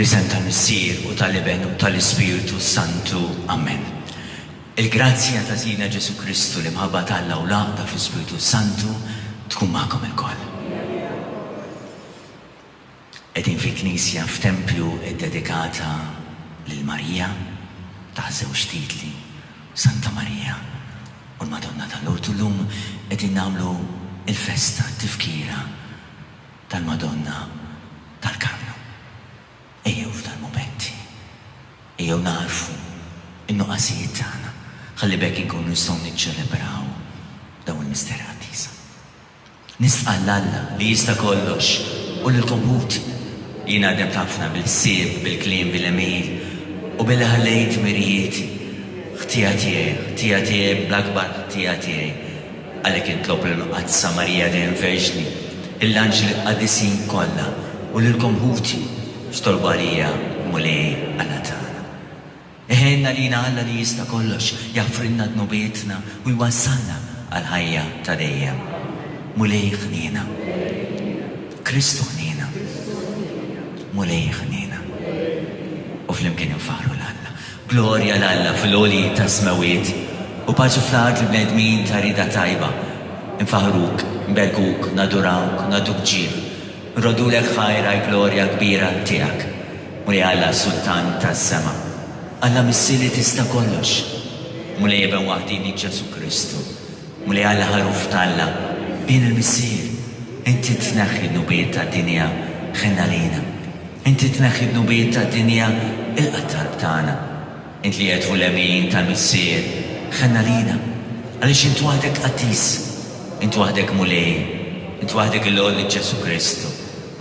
Fl-isem tal-Missier u tal-Iben u tal-Ispirtu s-Santu. Amen. Il-grazzja ta' Sidna Ġesù Kristu, l-imħabba t'Alla u l-għaqda fl-Ispirtu s-Santu tkun magħkom ilkoll. Qegħdin fi knisja f'tempju ddedikata lil Marija, taħt żewġ titli, Santa Marija u l-Madonna ta' Lourdes u llum qegħdin nagħmlu l-festa, t-tifkira tal-Madonna tal-Karmnu. Ejjew f'dal-mumenti, ejjew nagħrfu n-nuqqasijiet tagħna ħalli b'hekk inkunu nistgħu niċċelebraw dawn il-misteri qaddisa. Nistqarr 'l Alla li jista' kollox u lilkom ħuti, li jiena għademt ħafna bil-ħsieb, bil-kliem, bil-għemil u billi ħallejt dmirijieti. Ħtija tiegħi, ħtija tiegħi bl-akbar ħtija tiegħi. Għalhekk nitlob lill-Mqaddsa Marija dejjem Verġni, lill-anġli qaddisin kollha u lilkom ħuti biex tolbu għalija Mulej Alla tagħna. Iħenn għalina Alla li jista' kollox, jaħfrilna dnubietna u jwassalna għall-ħajja ta' dejjem. Mulej ħniena. Kristu ħniena. Mulej ħniena. U flimkien infaħħru 'l Alla. Glorja 'l Alla fil-għoli tas-smewwiet, u paċi fl-art lill-bnedmin ta' rieda tajba. Infaħħruk, nberkuk, nadurawk, nagħtuk ġieħ. Nroddulek ħajr għall-glorja kbira tiegħek, Mulej Alla Sultan tas-sema, Alla Missier li tista' kollox, Mulej Iben waħdieni Ġesù Kristu, Mulej Alla Ħaruf t'Alla, Bin il-Missier, inti tneħħi d-dnubiet tad-dinja, ħenn għalina. Inti tneħħi d-dnubiet tad-dinja, ilqa' t-talb tagħna. Int li qiegħed fuq l-lemin tal-Missier, ħenn għalina, għaliex int waħdek qaddis, int waħdek Mulej, int waħdek il-Għoli Ġesù Kristu,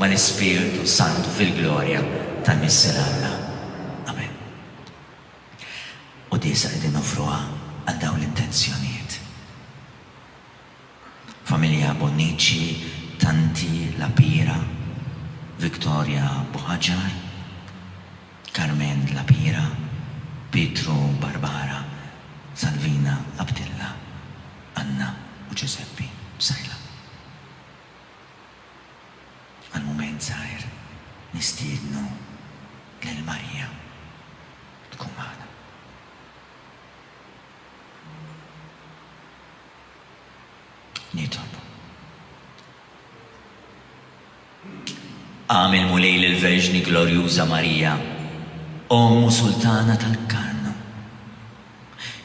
mal-Ispirtu s-Santu fil-glorja tal-Missier Alla. Amen. Quddiesa qegħdin noffruha għal dawn l-intenzjonijiet. Familja Bonnici, Tanti, La Pira, Victoria Buhagiar, Carmen La Pira, Pietru Barbara, Salvina Abdilla, Anna u Giuseppe Psaila. Għal mument żgħir nistiednu lil Marija tkun magħna. Nitolbu. Qam il-Mulej lill-Verġni Glorjuża Marija, Omm u Sultana tal-Karmnu,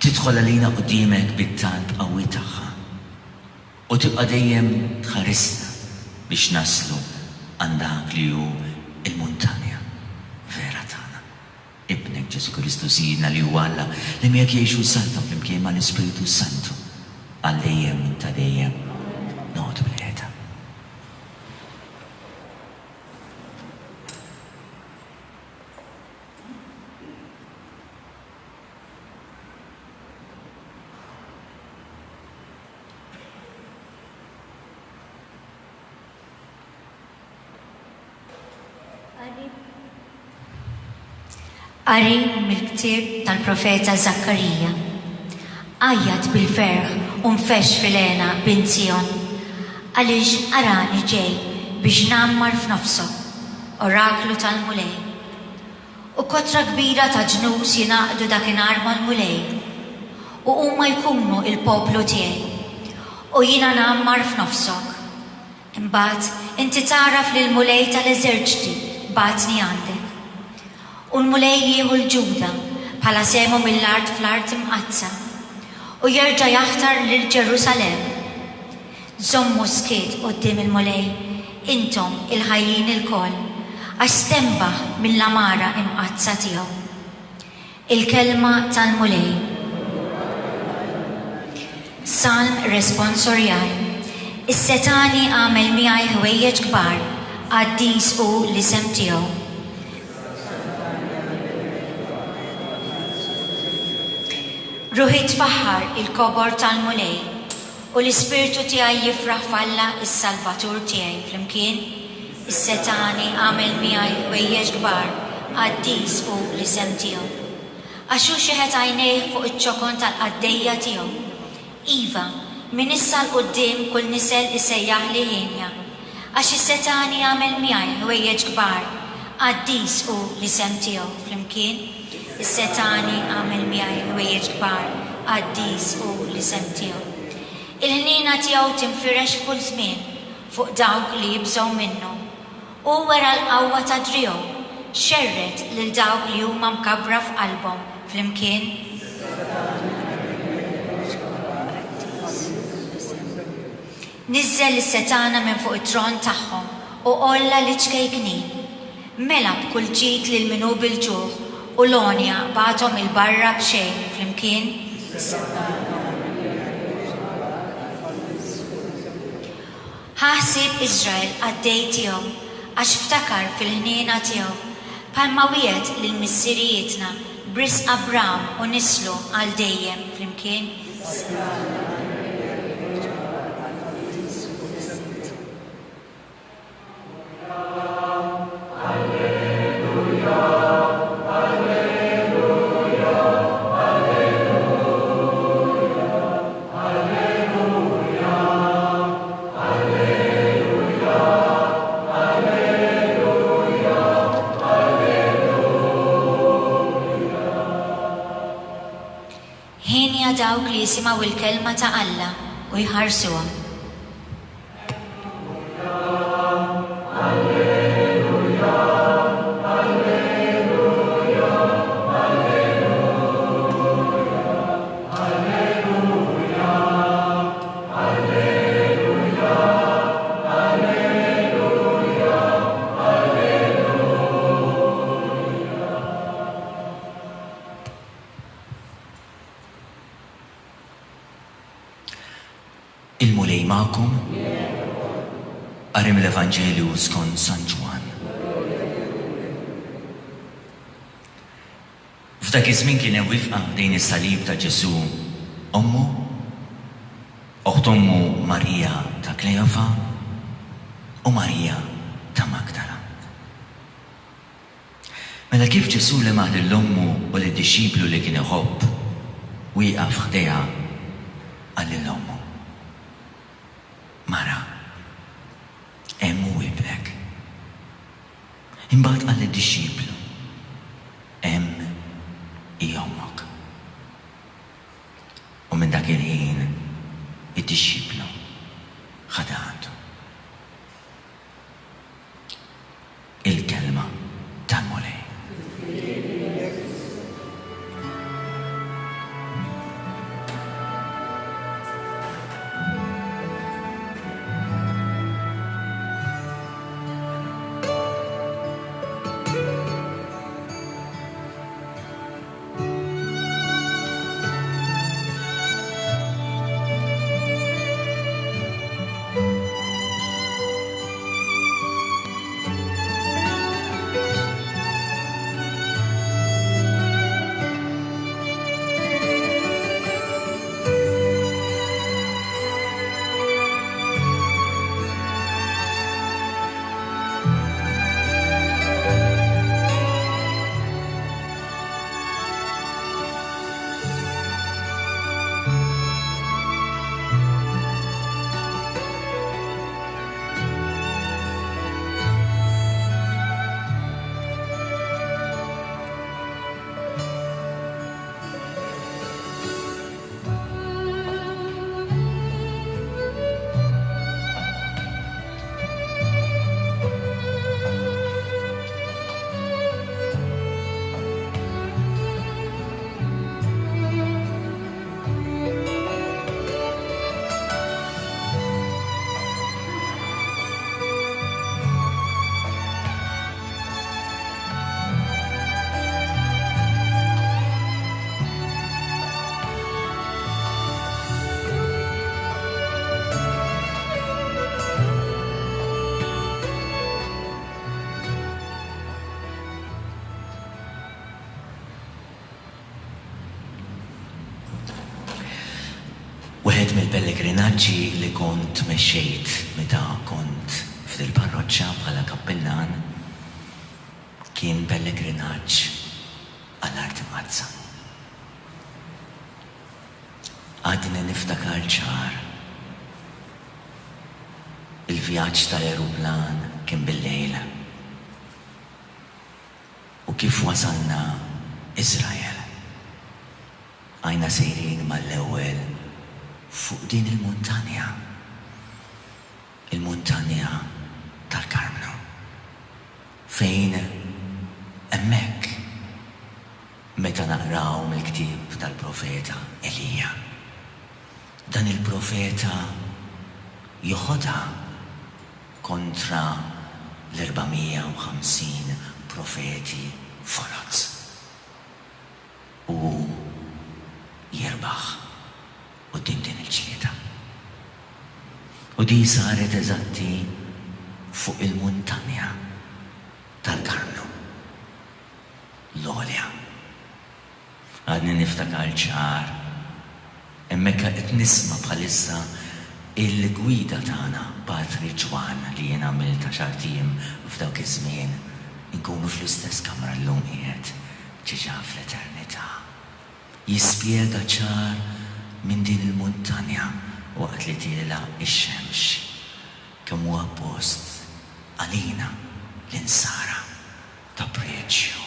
tidħol għalina quddiemek bit-talb qawwi tagħha u tibqa' dejjem tħarisna biex naslu għand dak li hu l-muntanja vera tagħna. Ibnek Ġesù Kristu Sidna li huwa Alla, li miegħek jgħix u jsaltan flimkien mal-Ispirtu s-Santu, għal dejjem ta' dejjem. Noqogħdu bilqiegħda. Qari mill-ktieb tal-profeta Żakkarija. Għajjat bil-ferħ u nfexx fil-hena, bint Sijon, għaliex arani ġej biex ngħammar f'nofsok, oraklu tal-Mulej. U kotra kbira ta' ġnus jingħaqdu dakinhar mal-Mulej, u huma jkunu l-poplu tiegħi, u jiena ngħammar f'nofsok. Imbagħad inti tagħraf li l-Mulej tal-eżerċti bagħatni għandek. U l-Mulej jieħu 'l Ġuda bħala sehmu mill-art fl-art imqaddsa, u jerġa' jaħtar lil Ġerusalemm. Żommu s-skiet quddiem il-Mulej, intom il-ħajjin ilkoll, għax stenbaħ mill-għamara imqaddsa tiegħu. Il-Kelma tal-Mulej. Salm Responsorjal. Is-Setgħani għamel miegħi ħwejjeġ kbar, qaddis hu l-isem tiegħu. Ruħi tfaħħar il-kobor tal-Mulej, u l-ispirtu tiegħi jifraħ f'Alla s-Salvatur tiegħi flimkien Is-Setgħani għamel miegħi ħwejjeġ kbar, qaddis hu l-isem tiegħu. Għax hu xeħet għajnejh fuq iċ-ċokon tal-qaddejja tiegħu. Iva, minn issa 'l quddiem kull nisel isejjaħli hienja. Għax is-Setgħani għamel miegħi ħwejjeġ kbar, Qaddis hu l-isem tiegħu. Flimkien, Is-Setgħani għamel miegħi ħwejjeġ kbar, qaddis hu l-isem tiegħu. Il-ħniena tiegħu tinfirex f'kull żmien fuq dawk li jibżgħu minnu. Hu wera l-qawwa ta' driegħu, xerred lil dawk li huma mkabbra f'qalbhom. Flimkien. Niżżel lis-setgħana minn fuq it-tron tagħhom u għolla liċ-ċkejknin. Mela b'kull ġid lil min hu bil-ġuħ u l-għonja bagħathom 'il barra b'xejn. Flimkien. Ħa ħsieb Iżrael qaddej tiegħu, għax ftakar fil-ħniena tiegħu, bħalma wiegħed lil missirijietna b'risq Abram u nislu għal dejjem. Flimkien. Hienja dawk li jisimgħu l-kelma ta' Alla u jħarsuha. Il-Mulej magħkom. Qari mill-Evanġelju skont San Ġwann. F'dak iż-żmien kien hemm wieqfa ħdejn is-salib ta' Ġesù ommu, oħt ommu Marija ta' Kleofa u Marija ta' Magdala. Mela kif Ġesù lemaħ lil ommu u lid-dixxiplu li kien iħobb wieqaf ħdejha, qal lil ommu, Mara, hemm hu ibnek. Imbagħad qal lid-dixxiplu, Hemm hi ommok. U minn dak il-ħin id-dixxiplu ħadha għandu. Il-Kelma tal-Mulej. Wieħed mill-pellegrinaġġi li kont mexxejt meta kont f'dil-parroċċa bħala kappillan kien pellegrinaġġ għall-Art Imqaddsa. Għadni niftakar ċar. Il-vjaġġ tal-ajruplan kien bil-lejl. U kif wasalna Iżrael, għajna sejrin mal-ewwel fuq din il-muntanja, il-muntanja tal-Karmnu, fejn hemmhekk meta naqraw mill-ktieb tal-profeta Elija, dan il-profeta joħodha kontra l-450 profeti foloz u hu jirbaħ quddiem din il-ġlieda. U din saret eżatti fuq il-muntanja tal-Karmnu, l-għolja. Għadni niftakar ċar. Hemmhekk qed nisma' bħalissa il-gwida tagħna, Patri Ġwann, li jien għamilt għaxart ijiem f'dawk iż-żmien, inkunu fl-istess kamra llum qiegħed ġiġa fl-eternità. Jispjega ċar minn din il-muntanja waqt li tiela' x-xemx kemm huwa post għalina l-Insara ta' preġju.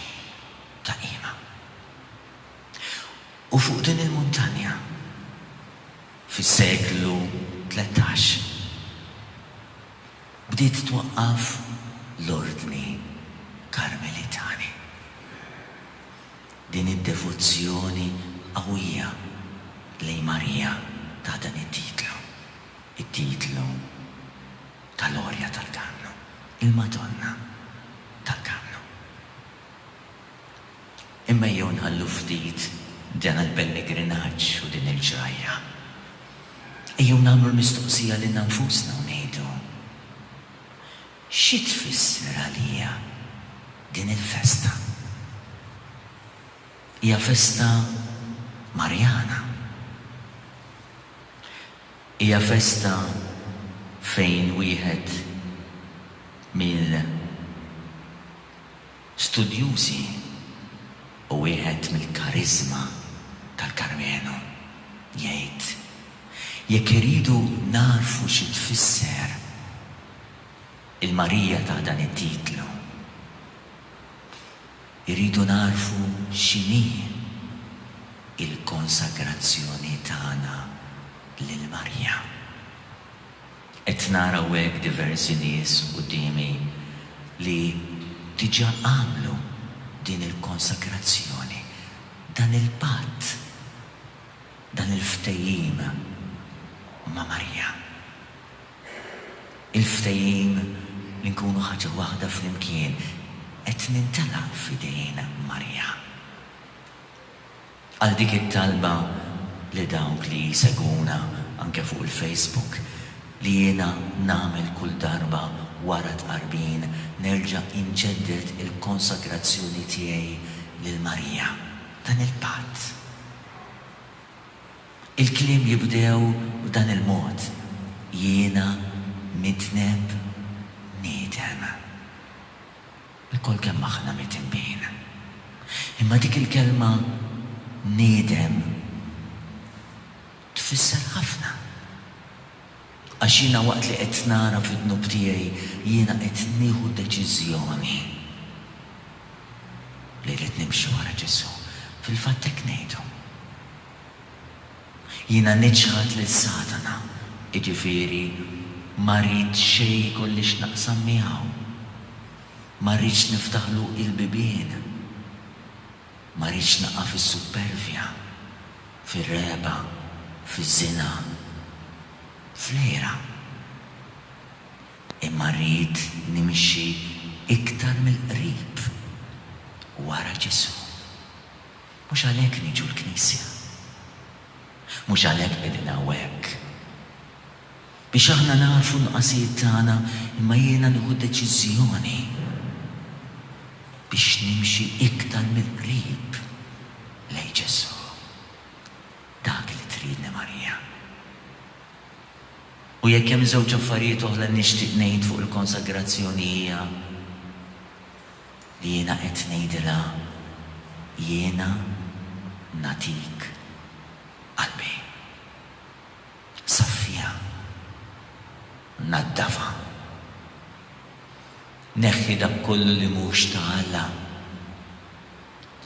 ta' qima. U fuq din il-muntanja, fis-seklu 13, bdiet twaqqaf l-Ordni Karmelitani. Din id-devozzjoni qawwija lejn Marija ta' dan it-titlu, it-titlu tal-Għorja tal-Karmnu, il-Madonna tal-Karmnu. Imma ejjew nħallu ftit dan il-pellegrinaġġ u din il-ġrajja. Ejjew nagħmlu l-mistoqsija lilna nfusna u ngħidu, Xi tfisser għalija din il-festa? Hija festa Marjana. Hija festa fejn wieħed mill Studjużi u wieħed mill-kariżma tal-Karmenu jgħid, Jekk irridu nagħrfu xi tfisser il-Marija ta' dan it-titlu, irridu nagħrfu x'inhi l-konsagrazzjoni tagħna lil Marija. Qed nara hawnhekk diversi nies quddiemi li diġà għamlu din il-konsagrazzjoni, dan il-patt, dan il-ftehim ma' Marija. Il-ftehim li nkunu ħaġa waħda flimkien qed nintelaq f'idejn Marija. Għal dik it-talba li dawk li jsegwuna anke fuq il-Facebook li jiena nagħmel kull darba wara tqarbin nerġa' inġedded il-konsagrazzjoni tiegħi lil Marija. Dan il-patt. Il-kliem jibdew b'dan il-mod, Jiena midneb niedem. Ilkoll kemm aħna midinbin. Imma dik il-kelma niedem tfisser ħafna. Għax jiena waqt li qed nagħraf id-dnub tiegħi jiena qed nieħu deċiżjoni li rrid nimxi wara Ġesù. Fil-fatt hekk ngħidu. Jiena niċħad lil Satana, jiġifieri ma rrid xejn ikolli x'naqsam miegħu. Ma rridx niftaħlu l-bibien. Ma rridx naqa' fis-suppervja, fir-regħba, fiż-żina, fl-għira. Imma rrid nimxi iktar mill-qrib wara Ġesù. Mhux għalhekk niġu l-knisja. Mhux għalhekk qegħdin hawnhekk. Biex aħna nagħrfu n-nuqqasijiet tagħna imma jiena nieħu deċiżjoni biex nimxi iktar mill-qrib lejn Ġesù. Dak li tridni Marija. U jekk hemm żewġ affarijiet oħra li nixtieq ngħid fuq il-konsagrazzjoni hija li jiena qed ngħidilha jiena nagħtik qalbi. Saffiha. Naddafha. Neħħi dak kollu li mhux ta' Alla.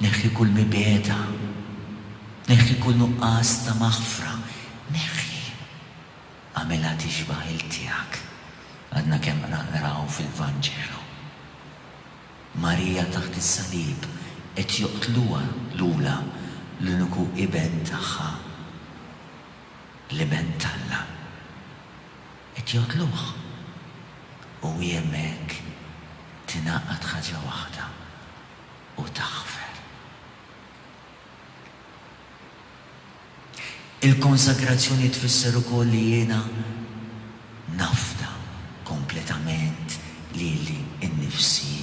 Neħħi kull mibegħda. Neħħi kull nuqqas ta' maħfra. Neħħi. Agħmilha tixbah 'il tiegħek. Għadna kemm naqraw fil-Vanġelu. Marija taħt is-salib qed joqtluha lulha l-uniku iben tagħha, l-Iben t'Alla. Qed joqtluh. U hi hemmhekk tingħaqad ħaġa waħda u taħfer. Il-konsagrazzjoni tfisser ukoll li jiena nafda kompletament lili nnifsi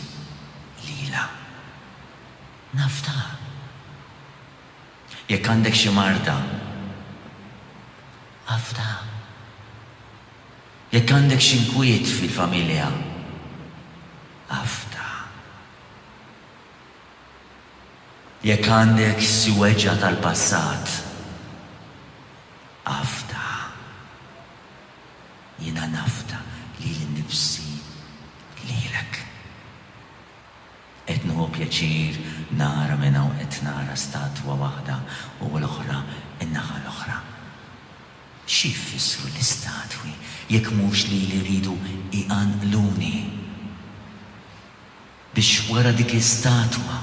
lilha. Nafdaha. Jekk għandek xi marda, afdaha. Jekk għandek xi nkwiet fil-familja, afdaha. Jekk għandek xi weġgħa tal-passat, afda. Jiena nafda lili nnifsi lilek. Qed nieħu pjaċir nara minn hawn qed nara statwa waħda u l-oħra n-naħa l-oħra. Xi jfissru l-istatwi jekk mhux lili jridu jqanqluni? Biex wara dik l-istatwa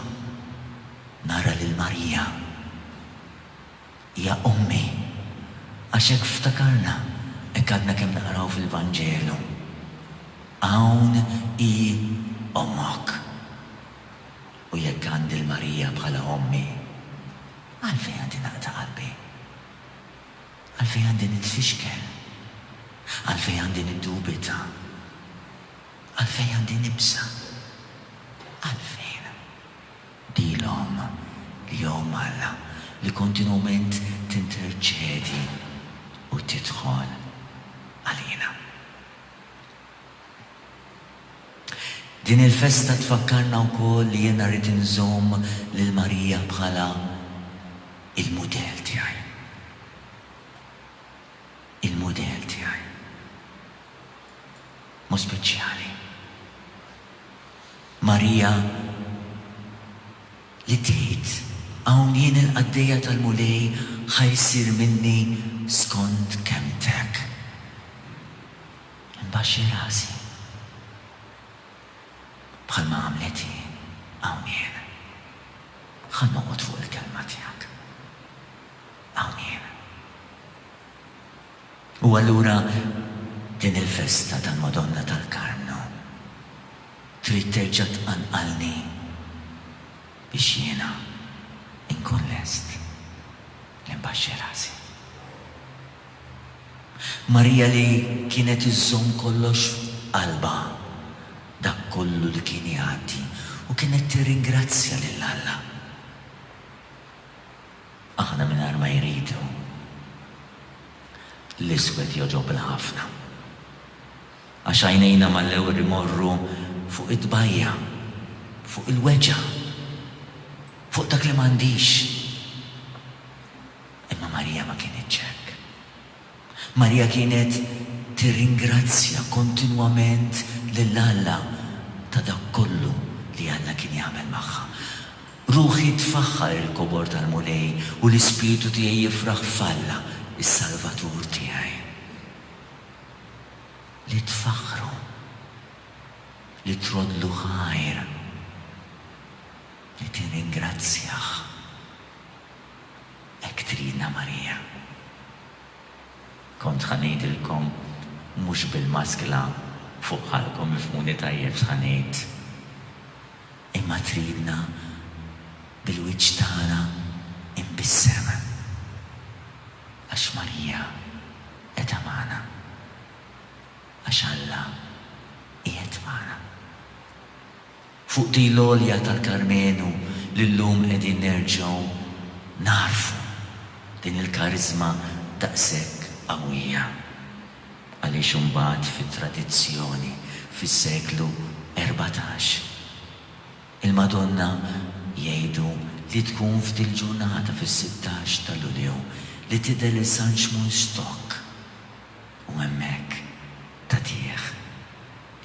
nara lil Marija. Hija ommi. Għax hekk ftakarna, hekk għadna kemm naqraw fil-Vanġelu. Hawn hi ommok. U jekk għandi 'l Marija bħala ommi, għalfejn għandi naqta' qalbi? Għalfejn għandi nitfixkel? Għalfejn għandi niddubita? Għalfejn għandi nibża'? Għalfejn? Di l-Omm, li Omm Alla, li kontinwament tinterċedi u tidħol għalina. Din il-festa tfakkarna wkoll li jiena rrid inżomm lil Marija bħala il-mudell tiegħi. Il-mudell tiegħi. Mod speċjali, Marija li tgħid, Hawn jien il-qaddejja tal-Mulej ħa jsir minni skont kelmtek. Inbaxxi rasi, bħalma għamlet hi, hawn jien. Ħa noqgħod fuq il-kelma tiegħek. Hawn jien. U allura din il-festa tal-Madonna tal-Karmnu trid terġa' tqanqalni biex jiena nkun lest li nbaxxi rasi. Marija li kienet iżżomm kollox f'qalbha, dak kollu li kien jgħaddi u kienet tirringrazzja lil Alla. Aħna mingħajr ma jridu. L-iswed jogħġobna ħafna. Għax għajnejna mal-ewwel imorru fuq it-tbajja', fuq il-weġgħa, fuq dak li m'għandix. Imma Marija ma kinitx hekk. Marija kienet tirringrazzja kontinwament lil Alla ta' dak kollu li Alla kien jagħmel magħha. Ruħi tfaħħar il-kobor tal-Mulej u l-ispirtu tiegħi jifraħ f'Alla, is-Salvatur tiegħi. Li tfaħħru, li troddlu ħajr, li tirringrazzjah. Hekk tridna Marija. Kont ħa ngħidilkom mhux bil-maskla fuq ħalqkom ifhmuni tajjeb x'ħa ngħid. Imma tridna bil-wiċċ tagħna imbissem. Għax Marija qiegħda magħna. Għax Alla qiegħed magħna. Fuq din l-għolja tal-Karmenu li llum qegħdin nerġgħu nagħrfu din il-kariżma daqshekk qawwija. Għaliex imbagħad fit-tradizzjoni fis-seklu 14, il-Madonna jgħidu li tkun f'dil-ġurnata fis-sittax ta' Lulju li tidher lil San Xmun Stock u hemmhekk tagħtih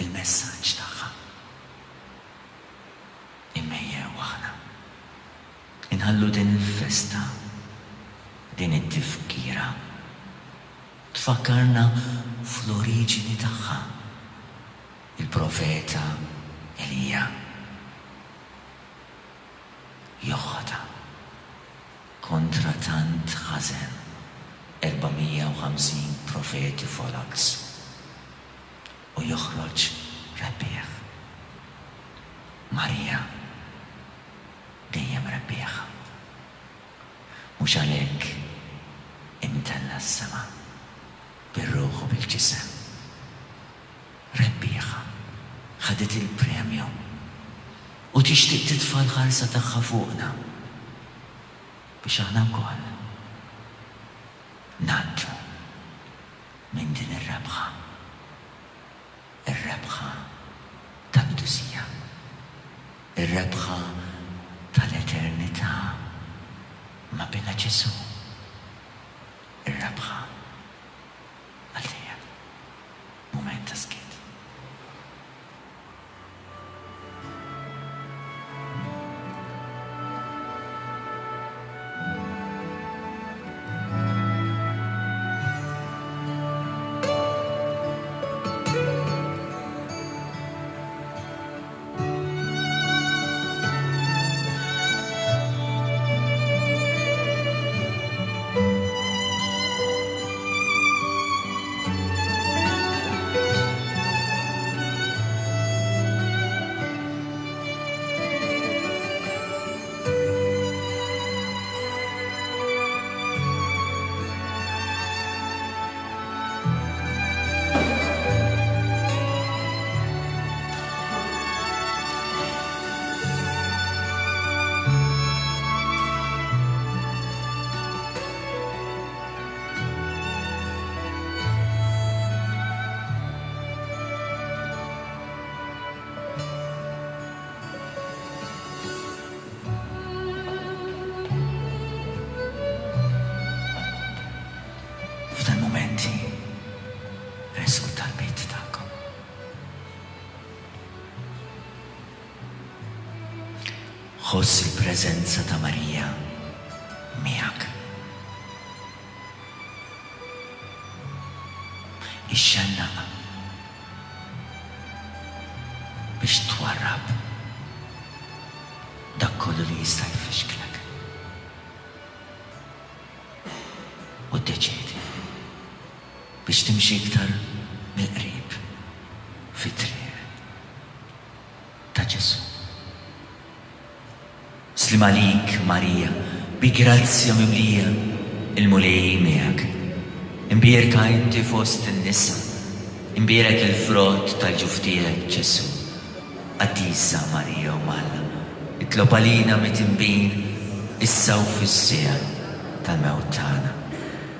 il-messaġġ tagħha. Imma ejjew aħna. Inħallu din il-festa, din it-tifkira, tfakkarna fl-oriġini tagħha, il-profeta Elija joħodha kontra tant ħażen, 450 profeti foloz, u joħroġ rebbieħ. Marija dejjem rebbieħa. Mhux għalhekk imtellgħa s-sema bir-ruħ u bil-ġisem. Rebbieħa, ħadet il-premju u tixtieq titfa' l-ħarsa tagħha fuqna biex aħna wkoll ngħaddu minn din ir-rebħa, ir-rebħa tal-qdusija, ir-rebħa tal-eternità ma' Binha Ġesù, ir-rebħa għal dejjem. Mument ta' skiet. F'dan mumenti resqu t-talbiet tagħkom. Ħoss il-preżenza ta' Marija miegħek. Ixxennaq biex twarrab dak kollu li jista' jfixklek. U ddeċiedi biex timxi iktar mill-qrib fit-triq ta' Ġesù. Sliem għalik, Marija, bi grazzja mimlija, il-Mulej miegħek. Imbierka inti fost in-nisa, imbierek il-frott tal-ġuf tiegħek, Ġesù. Qaddisa Marija Omm Alla, itlob għalina mitinbin, issa u fis-siegħa tal-mewt tagħna.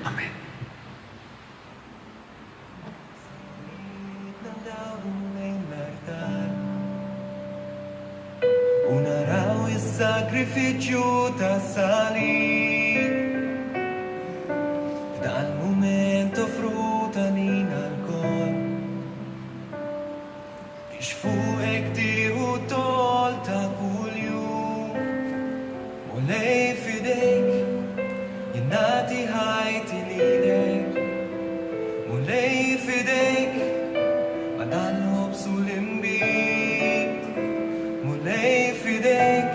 Amen. Ħsiebna ndawru lejn l-artal U naraw is-sagrifiċċju tas-salib F'dal-mument offrut għalina lkoll Biex fuqek tieħu t-toll ta' kuljum. Mulej f'idejk jien nagħti ħajti lilek. Mulej f'idejk ma' dan l-ħobż u l-inbid. Mulej f'idejk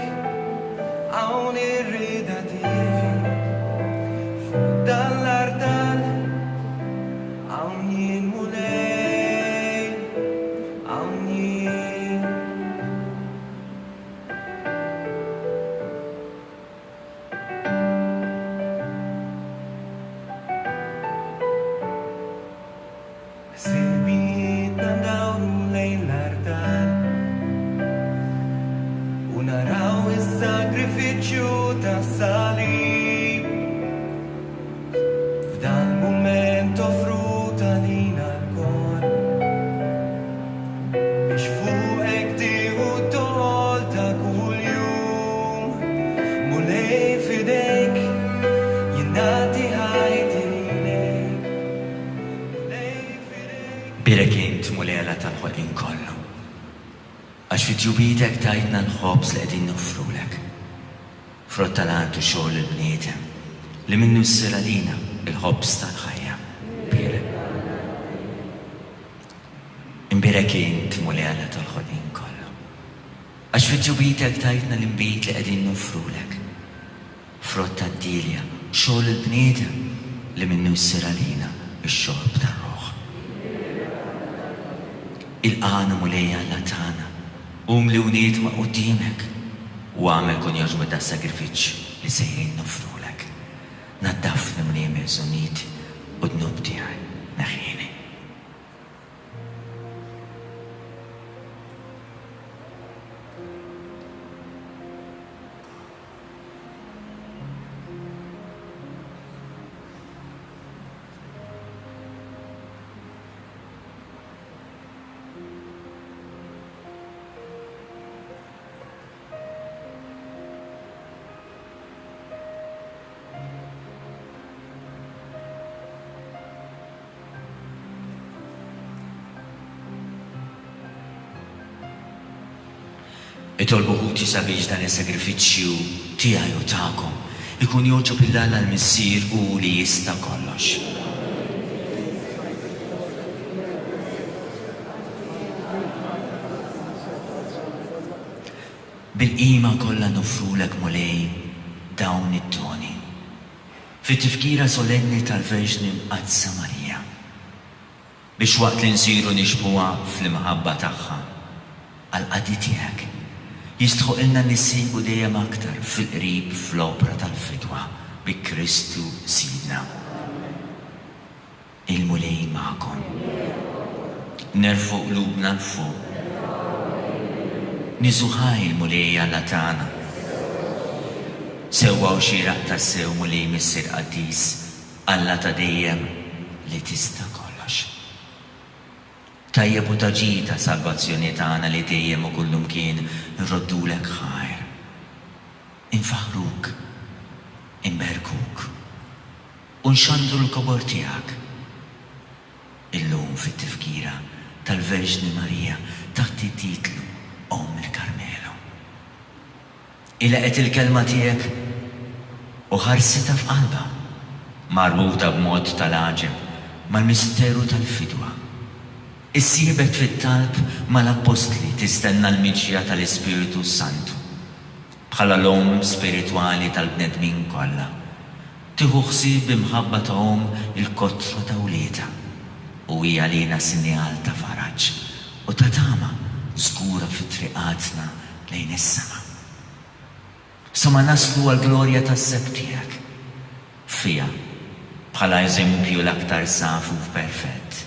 hawn ir-rieda tiegħi. Fuq dan l-artal Hawn jien Mulej, hawn jien. Ħsibijietna ndawru lejn l-artal u naraw is-sagrifiċċju tas-salib. F'dal-mument offrut għalina lkoll Biex fuqek tieħu t-toll ta' kuljum Mulej f'idejk jien nagħti ħajti lilek Mulej f'idejk Bierek int, Mulej Alla tal-ħolqien kollu, għax fi tjubitek tajtna l-ħobż li qegħdin noffrulek. Frott tal-art u xogħol il-bniedem, li minnu ssir għalina l-ħobż tal-ħajja. Bierek. Imbierek int, Mulej Alla tal-ħolqien kollu, għax fi tjubitek tajtna l-inbid li qegħdin noffrulek. Frott tad-dielja, xogħol il-bniedem, li minnu jsir għalina x-xorb tar-ruħ. Ilqagħna, Mulej Alla tagħna, umli u niedma quddiemek, u agħmel kun jogħġbok das-sagrifiċċju li sejrin noffrulek. Naddafni, Mulej, mill-bżonnijiet u d-dnub tiegħi, neħħini. Itolbu ħuti sabiex dan is-sagrifiċċju tiegħi u tagħkom ikun jogħġob lil Alla l-Missier hu li jista' kollox. Bil-qima kollha noffrulek Mulej dawn id-doni, fit-tifkira solenni tal-Verġni Mqaddsa Marija. Biex waqt li nsiru nixbhuha fl-imħabba tagħha għall-qadi tiegħek, jistħoqilna nissieħbu dejjem aktar fil-qrib fl-opra tal-fidwa bi Kristu Sidna. Il-Mulej magħkom. Nerfgħu qlubna 'l fuq. Niżu ħaj il-Mulej Alla tagħna. Sewwa u xieraq tassew, Mulej Missier Qaddis, Alla ta' dejjem li tista' kollox. Tajjeb u ta' ġid għas-salvazzjoni tagħna li dejjem u kullumkien nroddulek ħajr. Infaħħruk, inberkuk, u nxandru l-kobor tiegħek. Illum fit-tifkira tal-Verġni Marija taħt it-titlu Omm il-Karmelu. Hi laqgħet il-kelma tiegħek u ħarsitha f'qalbha, marbuta b'mod tal-għaġeb mal-misteru tal-fidwa. Issieħbet fit-talb mal-appostli tistenna l-miġja tal-Ispirtu s-Santu. Bħala l-Omm spiritwali tal-bnedmin kollha, tieħu ħsieb bi mħabba ta' omm il-kotra ta' wliedha u hi għalina sinjal ta' faraġ u ta' tama żgura fi triqatna lejn is-sema. Sa ma naslu għall-glorja tas-sebħ tiegħek. Fiha, bħala eżempju l-aktar safi u perfett,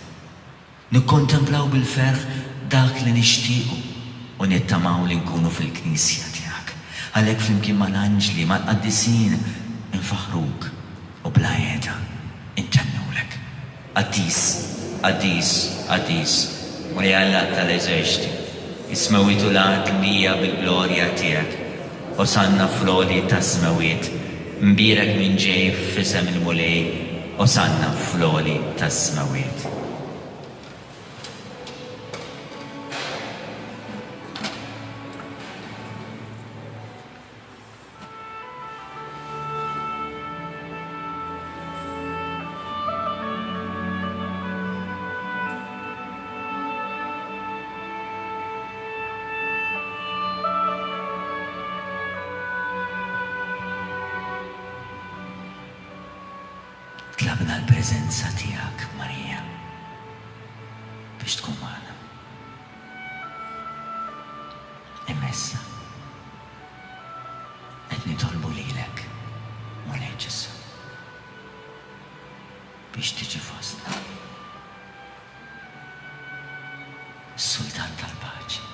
nikkontemplaw bil-ferħ dak li nixtiequ u nittamaw li nkunu fil-Knisja tiegħek. Għalhekk flimkien mal-anġli, mal-qaddisin, infaħħruk u bla heda intennulek. Qaddis, qaddis, qaddis, Mulej Alla tal-eżerċti, is-smewwiet u l-art mimlija bil-glorja tiegħek. Osanna fl-għoli tas-smewwiet, mbierek min ġej f'isem il-Mulej, Osanna fl-għoli tas-smewwiet. Tlabna l-preżenza tiegħek, Marija, biex tkun magħna. Imma issa, Qed nitolbu lilek, Mulej Ġesù, biex tiġi fostna. Sultan tal-paċi.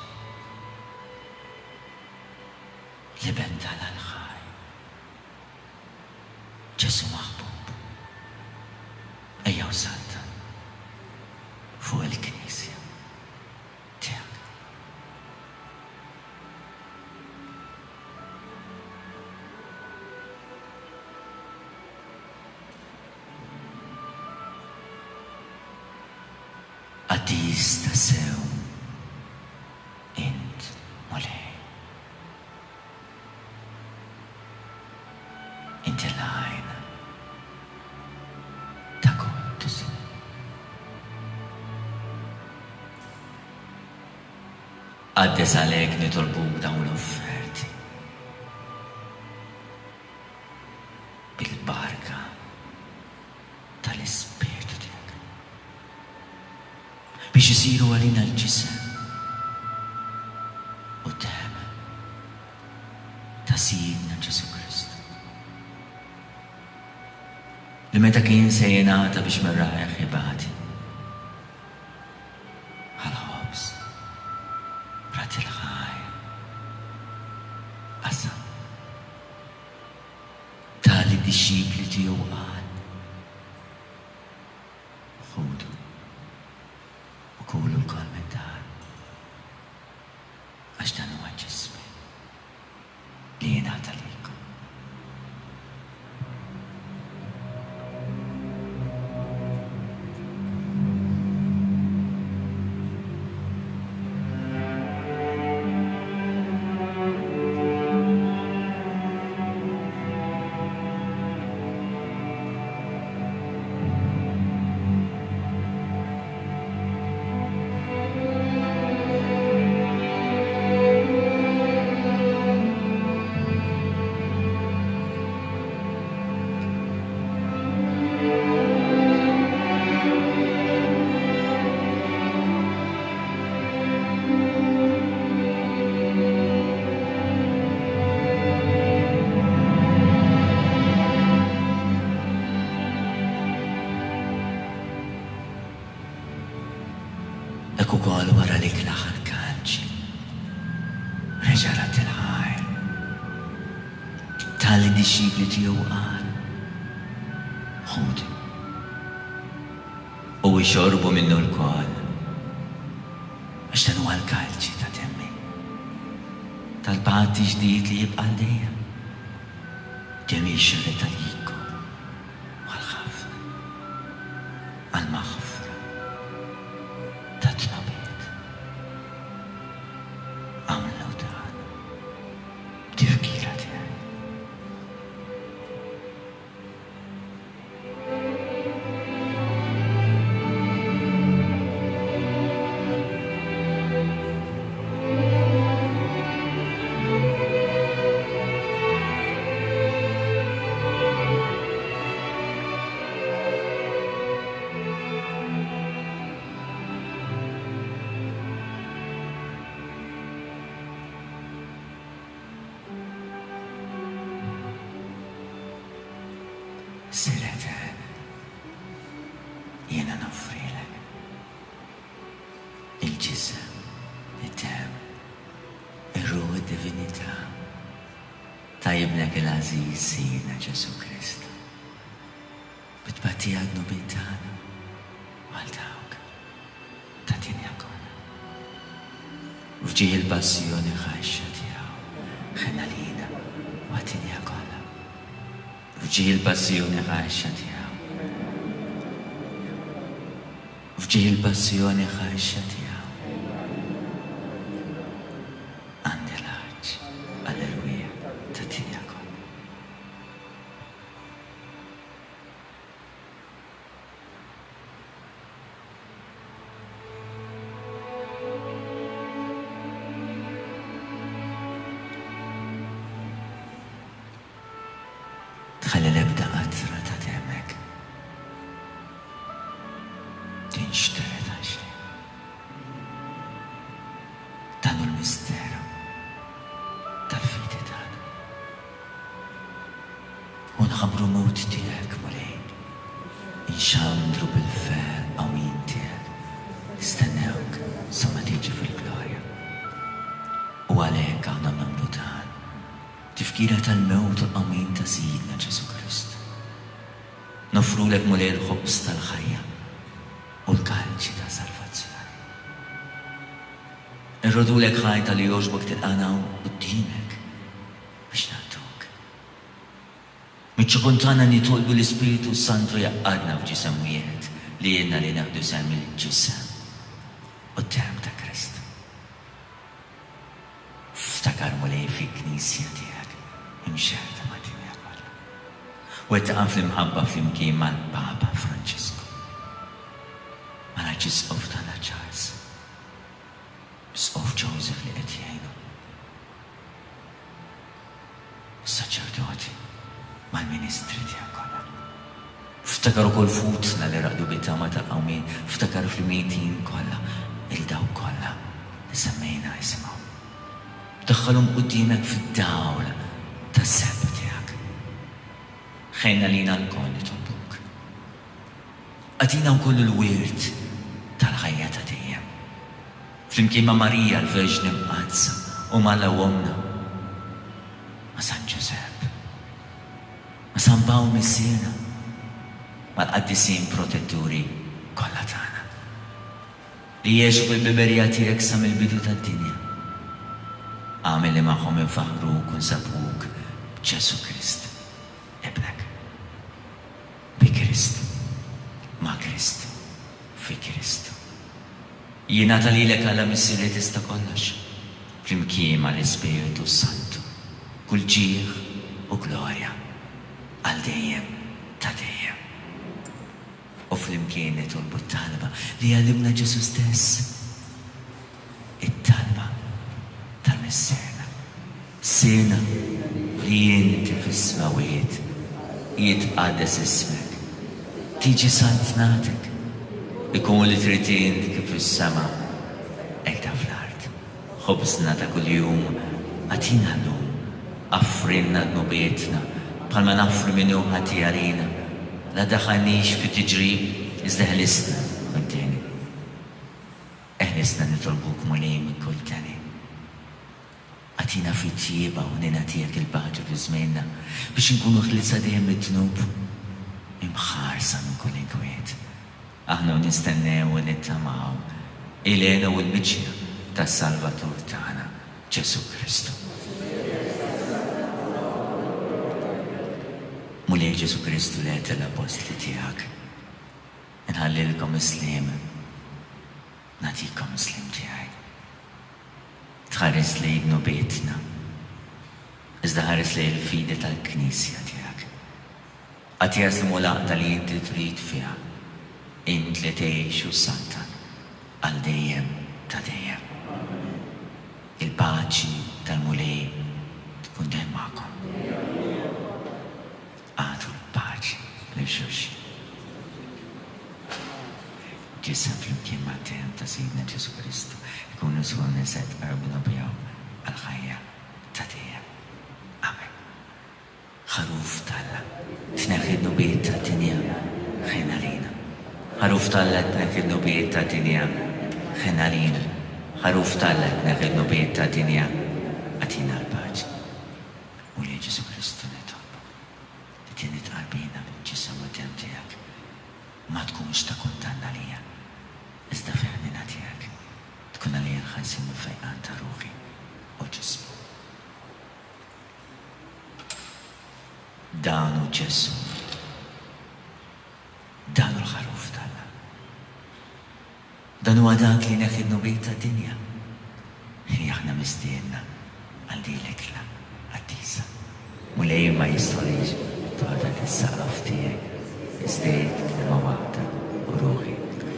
L-Iben t'Alla l-ħaj. Ġesù maħbub. Ejja u saltan fuq il-Knisja tiegħek. Qaddis tassew int, Mulej. Inti l-għajn ta' kull ġisem. Qaddes għalhekk nitolbuk dawn l-offerti bil-barka tal-Ispirtu tiegħek biex isiru għalina l-ġisem u d-demm ta' Sidna Ġesù Kristu, li meta kien se jingħata biex minn rajh ibati, ħa l-ħobż, radd il-ħajr, qasam, ta lid-dixxipli tiegħu u qal, Ħudu u kulu lkoll minn dan. Għax dan huwa ġismi li jingħata lilkom. Hekk ukoll wara li klaħ l-kalċi, reġa' radd il-ħajr. Ta lid-dixxipli tiegħu u qal, Ħudu u ixorbu minnu lkoll, għax dan huwa l-kalċi ta' demmi, tal-patt ġdid li jibqa' għal dejjem. Demmi jxerred għalikom u għal ħafna. Għall-maħfra tad-dnubiet. Agħmlu dan b'tifkira tiegħi. Sir Etern, jiena noffrilek il-ġisem, id-demm, ir-ruħ u d-divinità ta' Ibnek il-għażiż Sidna Ġesù Kristu, bi tpattija għad-dnubiet tagħna u għal dawk tad-dinja kollha. U f'ġieħ il-passjoni ħarxa tiegħu, ħenn għalina u għad-dinja kollha. F'ġieħ il-passjoni ħarxa tiegħu. F'ġieħ il-passjoni ħarxa tiegħu. Għandi l-għatx għall-erwieħ tad-dinja kollha. Tħalli l-ebda qatra ta' demmek tinxtered għal xejn. Dan hu l-misteru tal-fidi tagħna. U nħabbru mewt tiegħek, Mulej, inxandru bil-ferħ qawmien tiegħek, nistennewk sa ma tiġi fil-glorja. U għalhekk aħna nagħmlu dan, tifkira tal-mewt u l-qawmien ta' Sidna Ġesù Kristu. Noffrulek, Mulej, il-ħobż tal-ħajja u l-kalċi ta' salvazzjoni. Irrodulek ħaj talli jogħġbok tilqagħna hawn qudiemek biex naqduk. Miċ-ċokon tagħna nitolbu l-Ispirtu s-Santu jgħaqqadna f'ġisem wieħed li jgħinna li neħdu sehem mill-ġisem u d-demm ta' Kristu. Ftakar, Mulej, fil-Knisja tiegħek imxerrda mad-dinja kollha. Wettaqha fl-imħabba flimkien mal-Papa Franġisku, mal-Arċisqof tagħna Charles, l-Isqof Joseph li qed jgħinu, is-saċerdoti, mal-ministri tiegħek kollha. Ftakar ukoll f'ħutna li raqdu bit-tama tal-qawmien, ftakar fil-mejtin kollha, 'il dawk kollha li semmejna isimhom. Daħħalhom quddiemek fid-dawl tas-sebħ tiegħek. Ħenn għalina lkoll nitolbuk. Agħtina wkoll il-wirt tal-ħajja ta' dejjem. Flimkien ma' Marija l-Verġni Mqaddsa u m'Alla Ommna, ma' San Ġużepp, ma' San Pawl Missierna, mal-qaddisin protetturi kollha tagħna. Li għexu fil-biberija tiegħek sa mill-bidu tad-dinja. Agħmel li magħhom infaħħruk u nsabbħuk b'Ġesù Kristu, Ibnek. Bi Kristu, ma' Kristu, fi Kristu. Jingħata lilek Alla Missier li tista' kollox, flimkien mal-Ispirtu s-Santu, kull ġieħ u glorja għal dejjem ta' dejjem. U flimkien nitolbu t-talba li għallimna Ġesù stess, it-talba tal-Missierna. Missierna li inti fis-smewwiet, jitqaddes ismek, tiġi saltnatek, ikun li trid int kif fis-sema, hekk ta' fl-art. Ħobżna ta' kuljum agħtina llum. Aghfrilna dnubietna, bħalma naghfru min hu ħati għalina. La ddaħħalniex fi tiġrib, iżda eħlisna mid-deni. Eħlisna nitolbuk, Mulej, minn kull deni. Agħtina fit-tjieba u ħniena tiegħek il-paċi fi żmienna, biex inkunu ħliesa dejjem mid-dnub, imħarsa minn kull inkwiet. Aħna u nistennew u nittamaw il-hena u l-miġja tas-Salvatur tagħna, Ġesù Kristu. Mulej Ġesù Kristu li għedt lill-appostli tiegħek, Inħallilkom is-sliem, nagħtikom is-sliem tiegħi. Tħares lejn dnubietna, iżda ħares lejn il-fidi tal-Knisja tiegħek. Agħtiha smu l-għaqda li inti trid fiha, int li tgħix u ssaltan għal dejjem ta' dejjem. Il-paċi tal-Mulej tkun dejjem magħkom. Agħtu l-paċi lil xulxin. Ġisem flimkien mad-demm ta' Sidna Ġesù Kristu jkunu żgur li se tqarbnu biegħu għall-ħajja ta' dejjem. Amen. Ħaruf t'Alla, tneħħi d-dnubiet tad-dinja, ħenn għalina. Ħaruf t'Alla, tneħħi d-dnubiet tad-dinja, ħenn għalina. Ħaruf t'Alla, tneħħi d-dnubiet tad-dinja, agħtina l-paċi. Mulej Ġesù Kristu nitolbok li din it-tqarbina bil-Ġisem u d-Demm tiegħek ma tkunx ta' kundanna għalija, iżda fil-ħniena tiegħek tkun għalija l-ħelsien u l-fejqan ta' ruħi u ġismi. Dan hu Ġesù. Dan hu l-Ħaruf t'Alla. Dan huwa dak li jneħħi d-dnubiet tad-dinja. Li aħna mistiedna għal din l-ikla qaddisa. Mulej ma jistħolix toqgħod taħt is-saqaf tiegħek, iżda għid kelma waħda u ruħi tqum.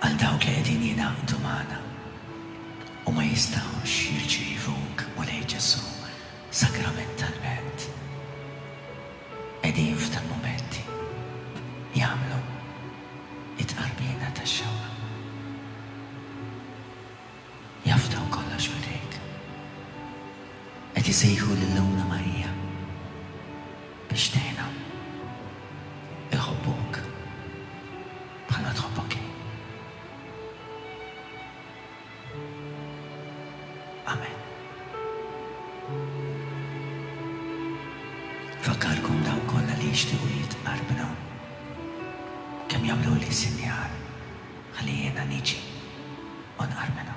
Għal dawk li qegħdin jingħaqdu magħna u ma jistgħux jirċievuk, Mulej Ġesù, sagramentalment, qegħdin f'dal-mumenti. Isejħu lil Ommna Marija biex tgħinhom iħobbuk bħalma tħobbok hi. Amen. Nfakkarkom dawk kollha li jixtiequ jitqarbnu kemm jagħmluli sinjal ħalli jiena niġi u nqarbenhom.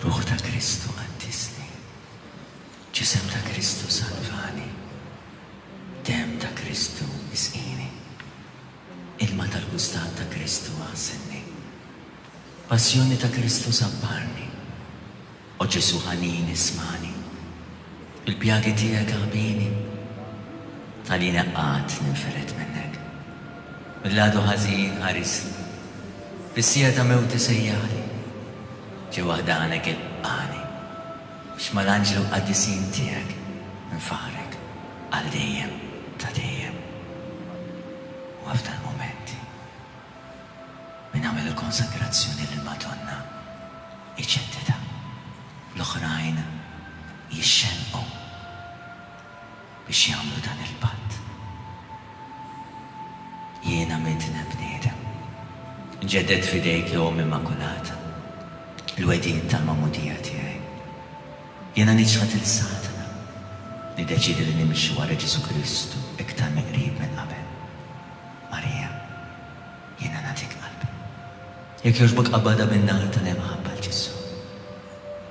Ruħ ta' Kristu qaddisni, Ġisem ta' Kristu salvani, Demm ta' Kristu isqini, Ilma tal-kustat ta' Kristu aħsilni, Passjoni ta' Kristu sabbarni, O Ġesù ħanin ismagħni, Il-pjagi tiegħek aħbini, Tħallini qatt ninfired minnek. Mill-għadu ħażin ħarisni, Fis-siegħa ta' mewti sejjaħli, Ġewwa ħdanek ilqagħni, Biex mal-anġli u qaddisin tiegħek Nfaħħrek għal dejjem ta' dejjem. U f'dal-mumenti. Min għamel il-konsagrazzjoni lill-Madonna iġeddidha. L-oħrajn jixxennqu biex jagħmlu dan il-patt. Jiena midneb bniedem. Nġedded f'idejk, ja Omm Immakulata, l-wegħdiet tal-magħmudija tiegħi. Jiena niċħad 'il Satana, niddeċiedi li nimxi wara Ġesù Kristu iktar mill-qrib minn qabel. Marija, jiena nagħtik qalbi. Jekk jogħġbok qabbadha bin-nar tal-imħabba għal Ġesù.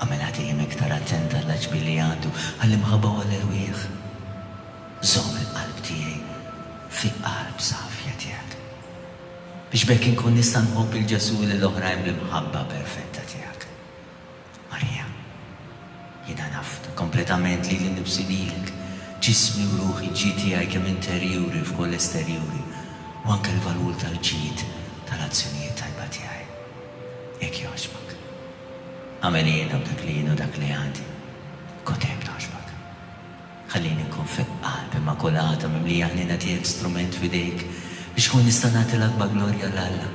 Agħmilha dejjem iktar attenta għall-għaġbien li għandu għall-imħabba u għall-erwieħ. Żomm il-qalb tiegħi fil-qalb safja tiegħek, biex b'hekk inkun nista' nħobb 'il Ġesù u lil oħrajn bl-imħabba perfetta tiegħek. Marija, jiena nafda kompletament lili nnifsi lilek, ġismi u ruħi, ġid tiegħi kemm interjuri u wkoll esterjuri, u anke l-valur tal-ġid tal-azzjonijiet tajba tiegħi. Jekk jogħġbok, agħmel jiena b'dak li jien u dak li għandi, kun dejjem togħġbok. Ħallini nkun fil-qalb immakulata mimlija ħniena tiegħek strument f'idejk biex nkun nista' nagħti l-akbar glorja 'l Alla.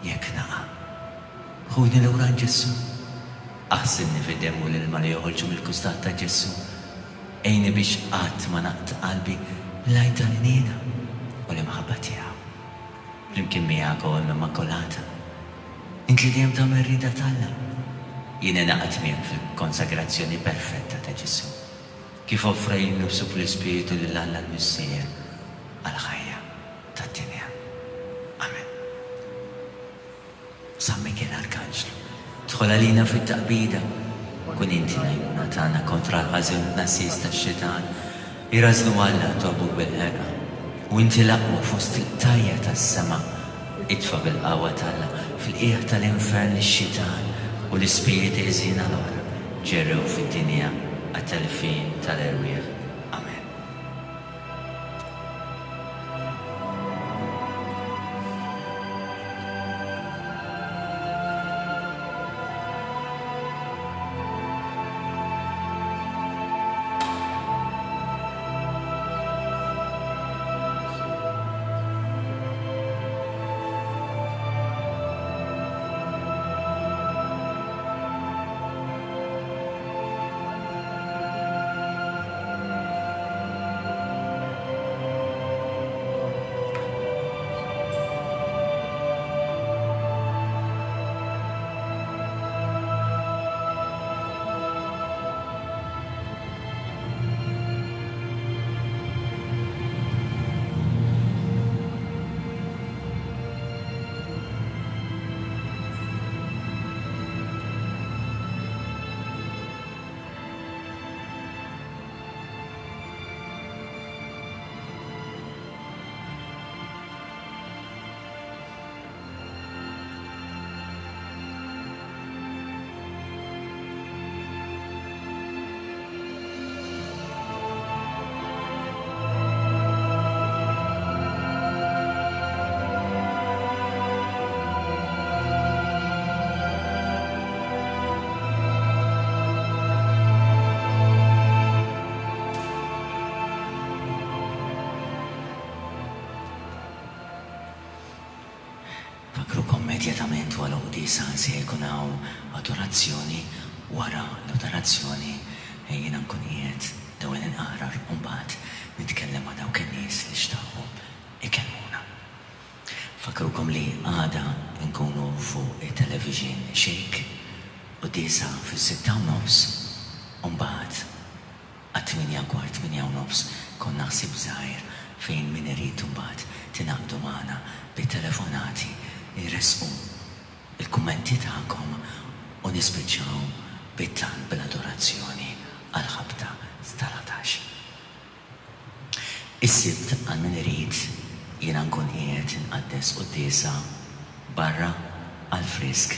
Jekk naqa', ħudni lura għand Ġesù. Aħsilni fid-demm u l-ilma li joħorġu mill-kustat ta' Ġesù. Għinni biex qatt ma naqta' qalbi mill-għajn tal-ħniena u l-imħabba tiegħu. Flimkien miegħek, O Omm Immakulata, int li dejjem tagħmel r-rieda t'Alla, jien ingħaqadt miegħek fil-konsagrazzjoni perfetta ta' Ġesù, kif offra lilu nnifsu fl-Ispirtu lil Alla l-Missier għall-ħajja tad-dinja. Amen. San Mikiel Arkanġlu, dħol għalina fit-taqbida, kun inti l-għajnuna tagħna kontra l-ħażin u t-tnassis tax-xitan. Irażżnu Alla nitolbuk bil-ħerqa, u inti l-aqwa fost il-qtajja' tas-sema, itfa' bil-qawwa t'Alla fil-qiegħ tal-infern lix-xitan u l-ispiriti ħżiena l-oħra ġerrew fid-dinja għat-telfien tal-erwieħ. Amen. Nfakkrukom immedjatament wara l-quddiesa se jkun hawn adorazzjoni, wara l-adorazzjoni jiena nkun qiegħed l-ewwel inqarrar u mbagħad nitkellem ma' dawk in-nies li xtaqu ikellmuna. Nfakkrukom li għada nkunu fuq it-television Shake, quddiesa fis-sitta u nofs u mbagħad għat-tmienja kwart, tmienja u nofs konna ħsieb żgħir fejn min irid imbagħad tingħaqdu magħna bit-telefonati nressqu il-kummenti tagħkom u nispiċċaw bit-talb bl-adorazzjoni għall-ħabta tal-ħdax. Is-Sibt għal min irid jiena nkun qiegħed inqaddes quddiesa barra għall-frisk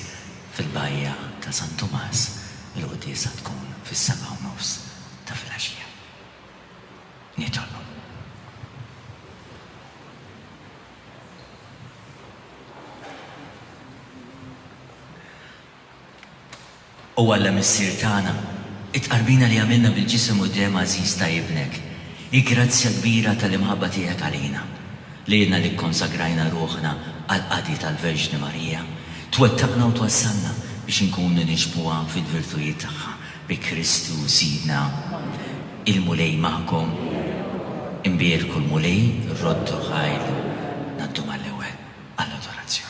fil-bajja ta' San Tumas, il-quddiesa tkun fis-sebgħa u nofs ta' filgħaxija. Nitolbu. O Alla Missier tagħna, it-tqarbina li għamilna bil-Ġisem u d-Demm għażiż ta' Ibnek, hi grazzja kbira tal-imħabba tiegħek għalina. Lilna li kkonsagrajna ruħna għall-qadi tal-Verġni Marija, twettaqna u twassalna biex inkunu nixbhuha fil-virtujiet tagħha, bi Kristu Sidna. Il-Mulej magħkom. Imbierku l-Mulej, roddu ħajlu. Ngħaddu mal-ewwel għall-adorazzjoni.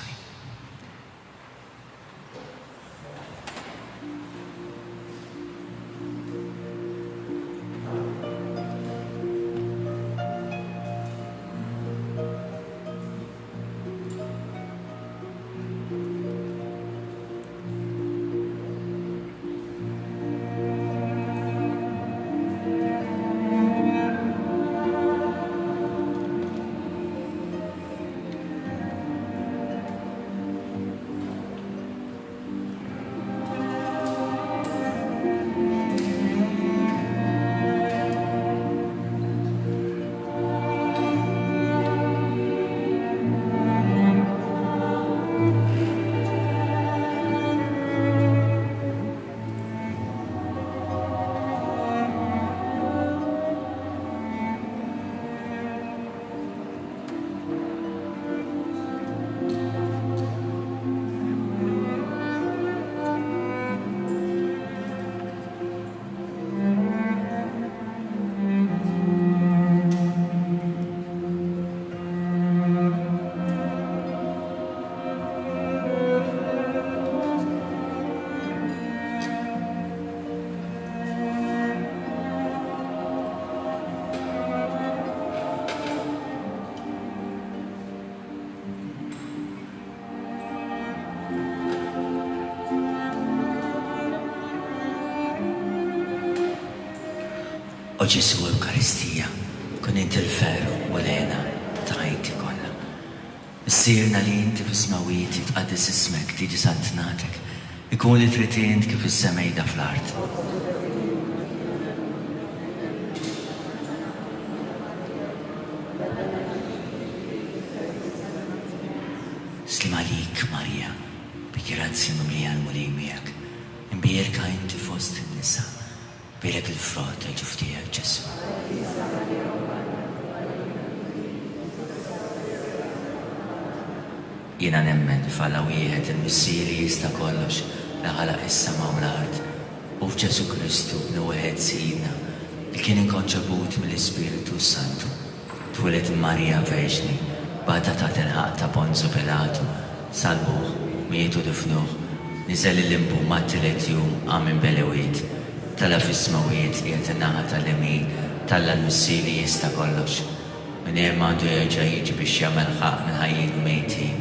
O Ġesù Ewkaristija, kun int il-ferħ u l-hena ta' ħajti kollha. Missierna li inti fis-smewwiet, jitqaddes ismek, tiġi saltnatek, ikun li trid int kif fis-semejda fl-art. Sliem għalik, Marija, bi grazzja mimlija l-Mulej miegħek, imbierka inti fost in-nisa, Bierek il-frott tal-ġuf tiegħek, Ġesù. Jiena nemmen f'Alla wieħed, il-Missier li jista' kollox, li ħalaq is-sema u l-art, u f'Ġesù Kristu, Ibnu wieħed Sidna, li kien inkonċeput mill-Ispirtu s-Santu. Twieled minn Marija Verġni, bata taħt il-ħaqq ta' Ponzu Pilatu, sallbuh, miet u difnuh, niżel il-limbu mat-tielet jum qam minn bel-iwied, tela' fis-smewwiet qiegħed in-naħa tal-lemin t'Alla l-Missier li jista' kollox. Minn hemm għandu jerġa' jiġi biex jagħmel ħaqq mill-ħajjin u mejtin.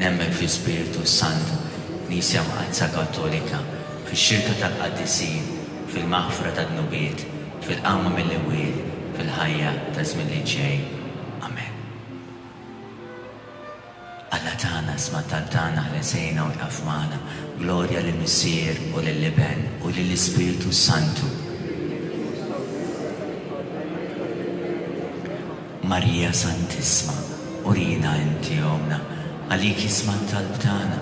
Nemmen fl-Ispirtu s-Santu, Knisja Mqaddsa Kattolika, fix-xirka tal-qaddisin, fil-maħfra tad-dnubiet, fil-qawma mill-imwiet, fil-ħajja taż-żmien li ġej. Amen. Alla tagħna, isma' t-talb tagħna, ħles għinna u iqaf magħna. Glorja lill-Missier u lill-Iben u lill-Ispirtu s-Santu. Marija Santissma, urina inti Ommna, għalik jisma' t-talb tagħna.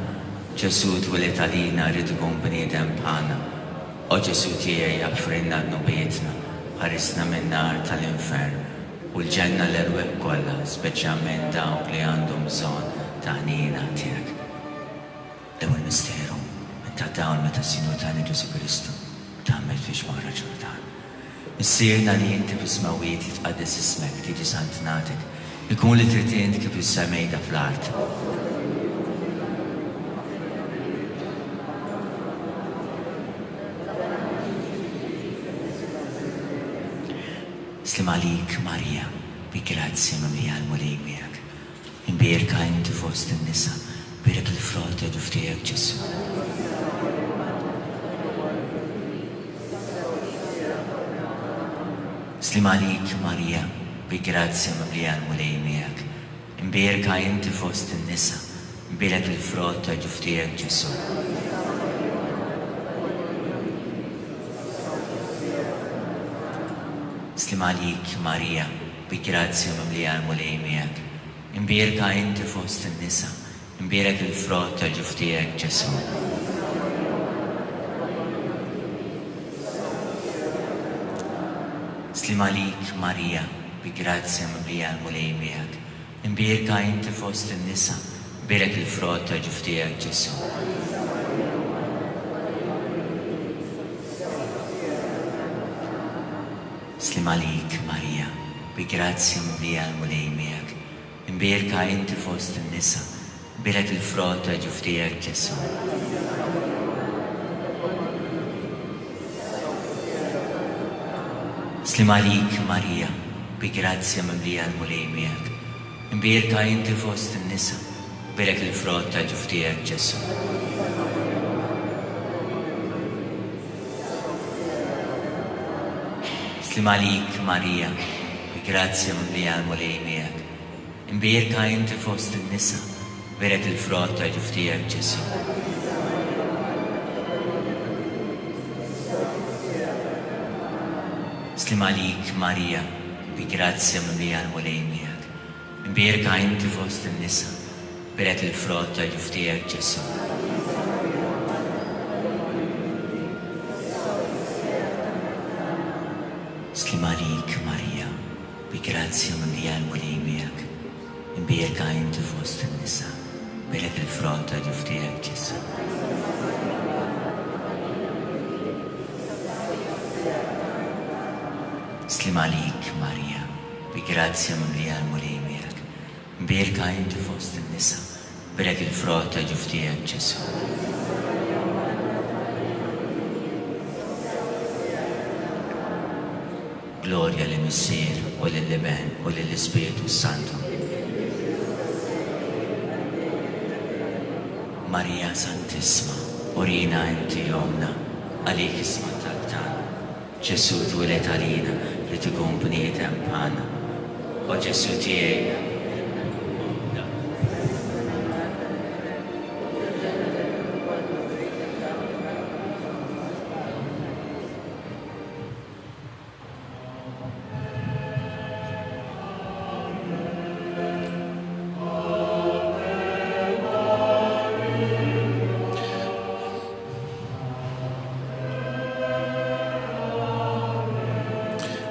Ġesù twieled għalina ried ikun bniedem bħalna. O Ġesù tiegħi aħfrilna dnubietna, ħarisna min-nar tal-infern, u l-ġenna l-erwieħ kollha, speċjalment dawk li għandhom bżonn ta' ħniena tiegħek. L-ewwel misteru, minn ta' dawl meta s-Sinjur tagħna Ġesù Kristu tgħammed fix-xmara Ġordan. Missierna li inti fis-smewwiet jitqaddes ismek, tiġi saltnatek. Ikun li trid int kif issemmejtha fl-art. Sliem għalik Marija, bi grazzja mimlija l-Mulej miegħek. Imbierka inti fost in-nisa, bierek il-frott ta' ġuf tiegħek Ġesù. Sliem għalik Marija, bi grazzja mimlija l-Mulej miegħek. Imbierka inti fost in-nisa, mbierek il-frott ta' ġuf tiegħek Ġesù. Sliem għalik Marija, bi grazzja mimlija l-Mulej miegħek. Imbierka inti fost in-nisa, imbierek il-frott tal-ġuf tiegħek Ġesù. Sliem għalik Marija, bi grazzja mimlija l-Mulej miegħek. Imbierka inti fost in-nisa, imbierek il-frott tal-ġuf tiegħek Ġesù. Sliem għalik, Marija, bi grazzja mimlija l-Mulej miegħek. Imbierka inti fost in-nisa, imbierek il-frott tal-ġuf tiegħek, Ġesù. Sliem għalik, Marija, bi grazzja mimlija l-Mulej miegħek. Imbierka inti fost in-nisa, imbierek il-frott tal-ġuf tiegħek, Ġesù. Sliem għalik, Marija, bi grazzja mimlija l-Mulej miegħek. Imbierka inti fost in-nisa, bierek il-frott tal-ġuf tiegħek, Ġesù. Sliem għalik, Marija, bi grazzja mimlija l-Mulej miegħek. Imbierka inti fost in-nisa, bierek il-frott tal-ġuf tiegħek, Ġesù. Sliem għalik, Marija, bi grazzja mimlija l-Mulej miegħek. Imbierka inti fost in-nisa, bierek il-frott tal-ġuf tiegħek, Ġesù. Sliem għalik, Marija, bi grazzja mimlija l-Mulej miegħek. Mbierka inti fost in-nisa, bierek il-frott ta' ġuf tiegħek, Ġesù. Glorja lill-Missier, u lill-Iben, u lill-Ispirtu s-Santu. Marija Santissma, urina inti Ommna, għalik isma' t-talb tagħna. Ġesù twieled għalina, ried ikun bniedem bħalna. O Ġesù tiegħi.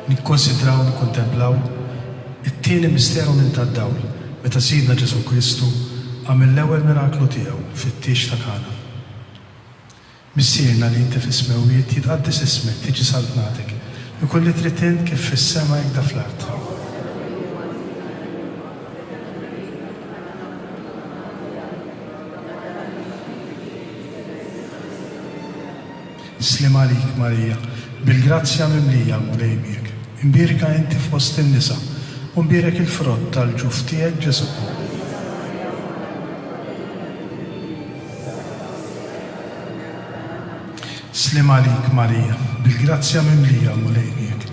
Nikkunsidraw u nikkuntemplaw it-tieni misteru minn tad-dawl, meta Sidna Ġesù Kristu għamel l-ewwel miraklu tiegħu fit-tieġ ta' Kana. Missierna li inti fis-smewwiet, jitqaddes ismek, tiġi saltnatek. Ikun li trid int kif fis-sema hekk da fl-art. Sliem għalik, Marija, bil-grazzja mimlija, l-Mulej miegħek. Imbierka inti fost in-nisa, u mbierek il-frott tal-ġuf tiegħek, Ġesù. Sliem għalik, Marija, bil-grazzja mimlija, l-Mulej miegħek.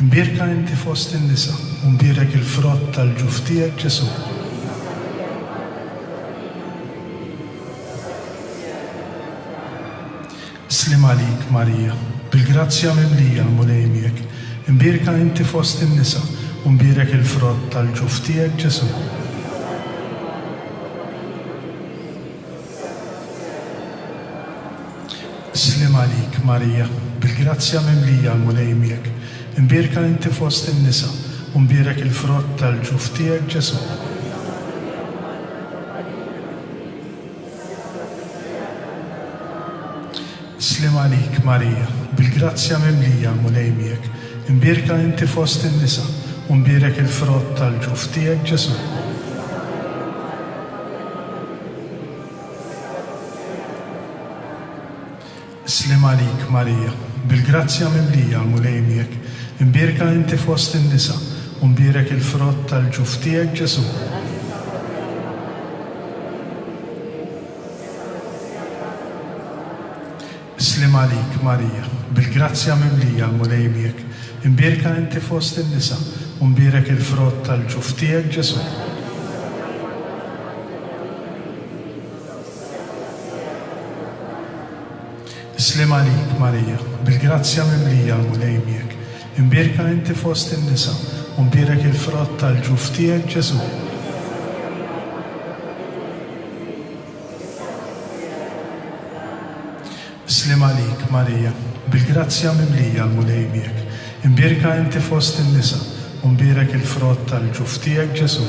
Imbierka inti fost in-nisa, u mbierek il-frott tal-ġuf tiegħek, Ġesù. Sliem għalik, Marija, bil-grazzja mimlija, l-Mulej miegħek. Imbierka inti fost in-nisa, u mbierek il-frott tal-ġuf tiegħek, Ġesù. Sliem għalik, Marija, bil-grazzja mimlija, l-Mulej miegħek. Imbierka inti fost in-nisa, u mbierek il-frott tal-ġuf tiegħek, Ġesù. Sliem għalik, Marija, bil-grazzja mimlija, l-Mulej miegħek. Imbierka inti fost in-nisa, u. U mbierek il-frott tal-ġuf tiegħek, Ġesù. Sliem għalik, Marija, bil-grazzja mimlija l-Mulej miegħek, imbierka inti fost in-nisa, u mbierek il-frott tal-ġuf tiegħek, Ġesù. Sliem għalik, Marija, bil-grazzja mimlija l-Mulej miegħek, imbierka inti fost in-nisa, u mbierek il-frott tal-ġuf tiegħek, Ġesù. Sliem għalik, Marija, bil-grazzja mimlija l-Mulej miegħek, imbierka inti fost in-nisa, u mbierek il-frott tal-ġuf tiegħek, Ġesù. Sliem għalik, Marija, bil-grazzja mimlija l-Mulej miegħek, imbierka inti fost in-nisa, u mbierek il-frott tal-ġuf tiegħek, Ġesù.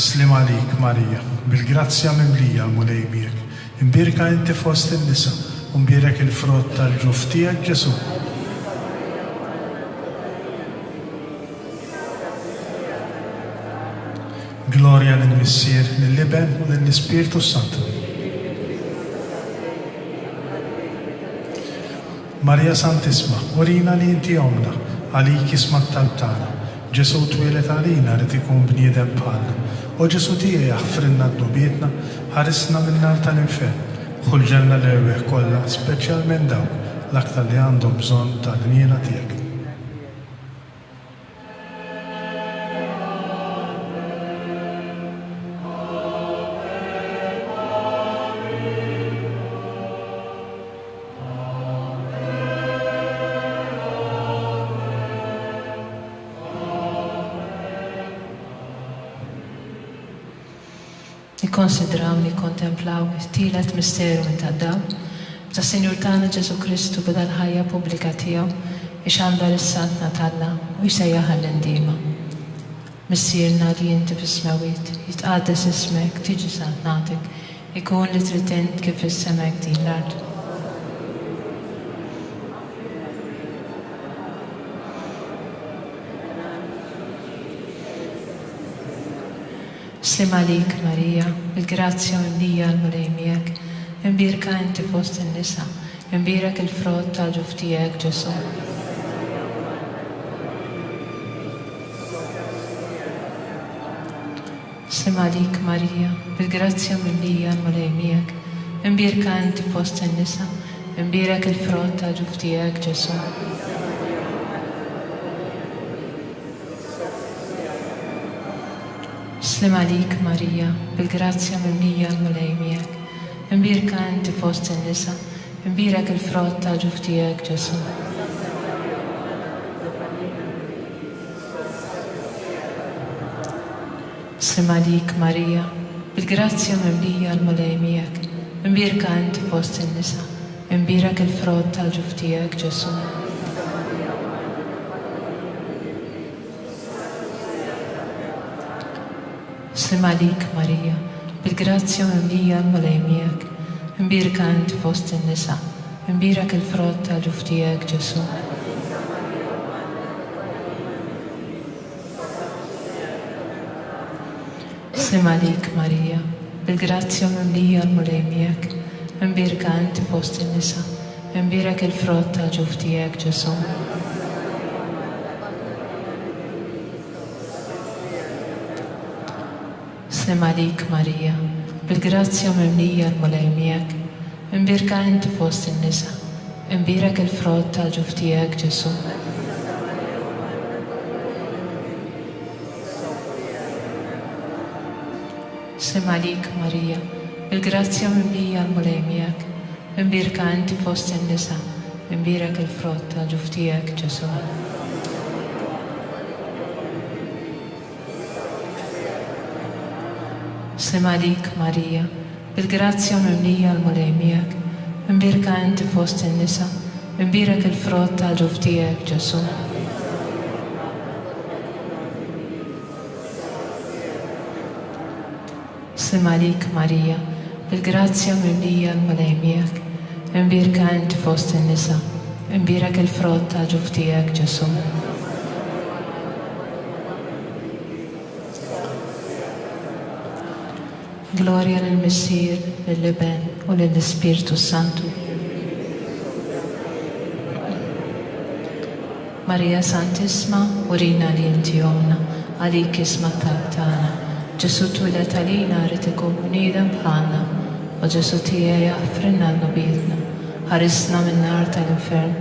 Sliem għalik, Marija, bil-grazzja mimlija l-Mulej miegħek, imbierka inti fost in-nisa, u mbierek il-frott tal-ġuf tiegħek, Ġesù. Glorja lill-Missier, lill-Iben u lill-Ispirtu s-Santu. Marija Santissma, urina li inti ommna, għalik jisma' t-talb tagħna. Ġesù twieled għalina ried ikun bniedem bħalna. O Ġesù tiegħi aħfrilna dnubietna, ħarisna min-nar tal-infern. Ħu l-ġenna l-erwieħ kollha, speċjalment dawk l-aktar li għandhom bżonn tal-ħniena tiegħek. Nikkonsidraw, nikkontemplaw it-tielet misteru minn tad-dawl, meta s-Sinjur tagħna Ġesù Kristu beda l-ħajja pubblika tiegħu ixandar is-Saltna t'Alla u jsejjaħ għall-indiema. Missierna li inti fis-smewwiet, jitqaddes ismek, tiġi saltnatek, ikun li trid int kif fis-sema hekk din l-art. Sliem għalik, Marija, bil-grazzja mimlija l-Mulej miegħek, imbierka inti fost in-nisa, imbierek il-frott tal-ġuf tiegħek, Ġesù. Sliem għalik, Marija, bil-grazzja mimlija l-Mulej miegħek, imbierka inti fost in-nisa, imbierek il-frott tal-ġuf tiegħek, Ġesù. Sliem għalik, Marija, bil-grazzja mimlija l-Mulej miegħek, imbierka inti fost in-nisa, imbierek il-frott tal-ġuf tiegħek, Ġesù. Sliem għalik, Marija, bil-grazzja mimlija l-Mulej miegħek, imbierka inti fost in-nisa, imbierek il-frott tal-ġuf tiegħek, Ġesù. Sliem għalik, Marija, bil-grazzja mimlija l-Mulej miegħek, imbierka inti fost in-nisa, imbierek il-frott tal-ġuf tiegħek, Ġesù. Sliem għalik, Marija, bil-grazzja mimlija l-Mulej miegħek, imbierka inti fost in-nisa, imbierek il-frott tal-ġuf tiegħek, Ġesù. Sliem għalik, Marija, bil-grazzja mimlija l-Mulej miegħek, imbierka inti fost in-nisa, imbierek il-frott tal-ġuf tiegħek, Ġesù. Sliem għalik, Marija, bil-grazzja mimlija l-Mulej miegħek, Imbierka inti fost in-nisa, imbierek il-frott tal-ġuf tiegħek, Ġesù. Sliem għalik, Marija, bil-grazzja mimlija l-Mulej miegħek, imbierka inti fost in-nisa, imbierek il-frott tal-ġuf tiegħek, Ġesù. Sliem għalik, Marija, bil-grazzja mimlija l-Mulej miegħek, Imbierka inti fost in-nisa, imbierek il-frott tal-ġuf tiegħek, Ġesù. Glorja lill-Missier, lill-Iben, u lill-Ispirtu s-Santu. Marija Santissma, urina li inti Ommna, għalik isma' t-talb tagħna. Ġesù twieled għalina ried ikun bniedem bħalna. O Ġesù tiegħi aħfrilna dnubietna, ħarisna min-nar tal-infern,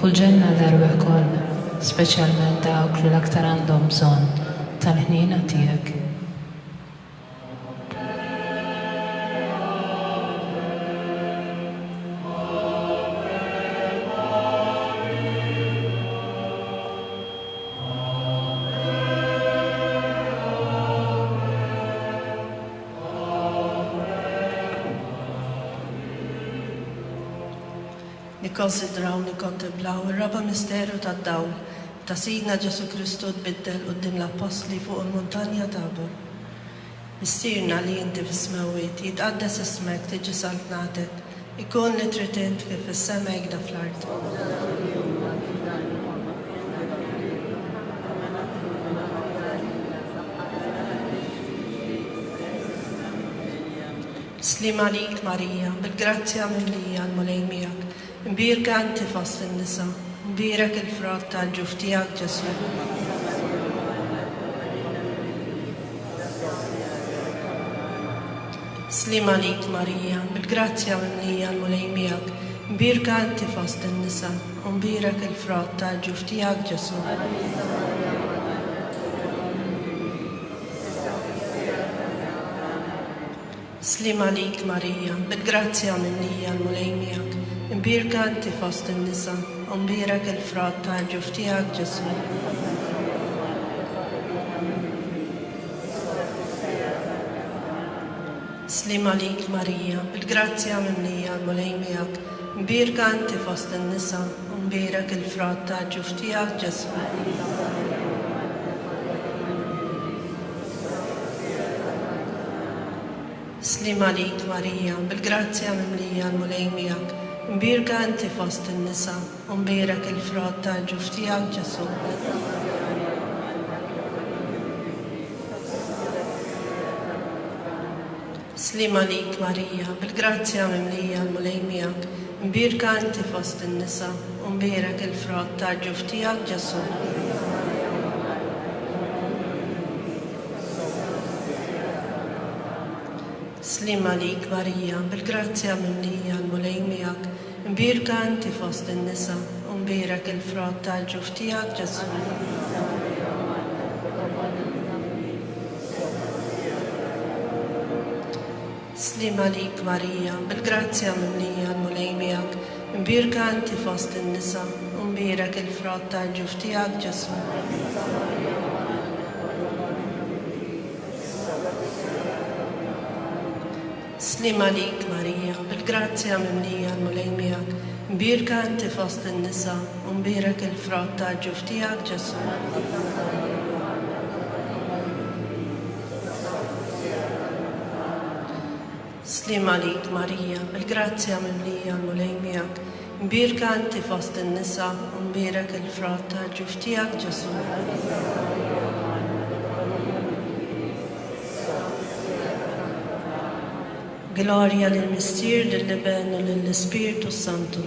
ħu l-ġenna l-erwieħ kollha, speċjalment dawk li l-aktar għandhom bżonn tal-ħniena tiegħek. Nikkonsidraw nikkontemplaw ir-raba' misteru tad-dawl ta' Sidna Ġesù Kristu tbiddel quddiem l-Appostli fuq il-muntanja Tabor. Missierna li inti fis-smewwiet, jitqaddes ismek, tiġi saltnatek, ikun li trid int kif fis-sema hekda fl-art. Sliem għalik Marija, bil-grazzja mimlija l-Mulej miegħek, imbierka inti fost in-nisa, mbierek il-frott tal-ġuf tiegħek Ġesù. Sliem għalik Marija, bil-grazzja mimlija l-Mulej miegħek, imbierka inti fost in-nisa, u mbierek il-frott tal-ġuf tiegħek Ġesù. Sliem għalik Marija, bil-grazzja mimlija l-Mulej miegħek, imbierka inti fost in-nisa, u mbierek il-frott tal-ġuf tiegħek Ġesù. Sliem għalik Marija, bil-grazzja mimlija l-Mulej miegħek, imbierka inti fost in-nisa, u mbierek il-frott tal-ġuf tiegħek Ġesù. Sliem għalik Marija, bil-grazzja mimlija l-Mulej miegħek, imbierka inti fost in-nisa, u mbierek il-frott tal-ġuf tiegħek Ġesù. Sliem għalik Marija, bil-grazzja mimlija l-Mulej miegħek, imbierka inti fost in-nisa, u mbierek il-frott tal-ġuf tiegħek Ġesù. Sliem għalik Marija, bil-grazzja mimlija l-Mulej miegħek, imbierka inti fost in-nisa, u mbierek il-frott tal-ġuf tiegħek Ġesù. Sliem għalik Marija, bil-grazzja mimlija l-Mulej miegħek, imbierka inti fost in-nisa, u mbierek il-frott tal-ġuf tiegħek Ġesù. Sliem għalik Marija, bil-grazzja mimlija l-Mulej miegħek, imbierka inti fost in-nisa, u mbierek il-frott tal-ġuf tiegħek Ġesù. Sliem għalik Marija, bil-grazzja mimlija l-Mulej miegħek, imbierka inti fost in-nisa u mbierek il-frott tal-ġuf tiegħek Ġesù. Glorja lill-Missier, lill-Iben u lill-Ispirtu s-Santu.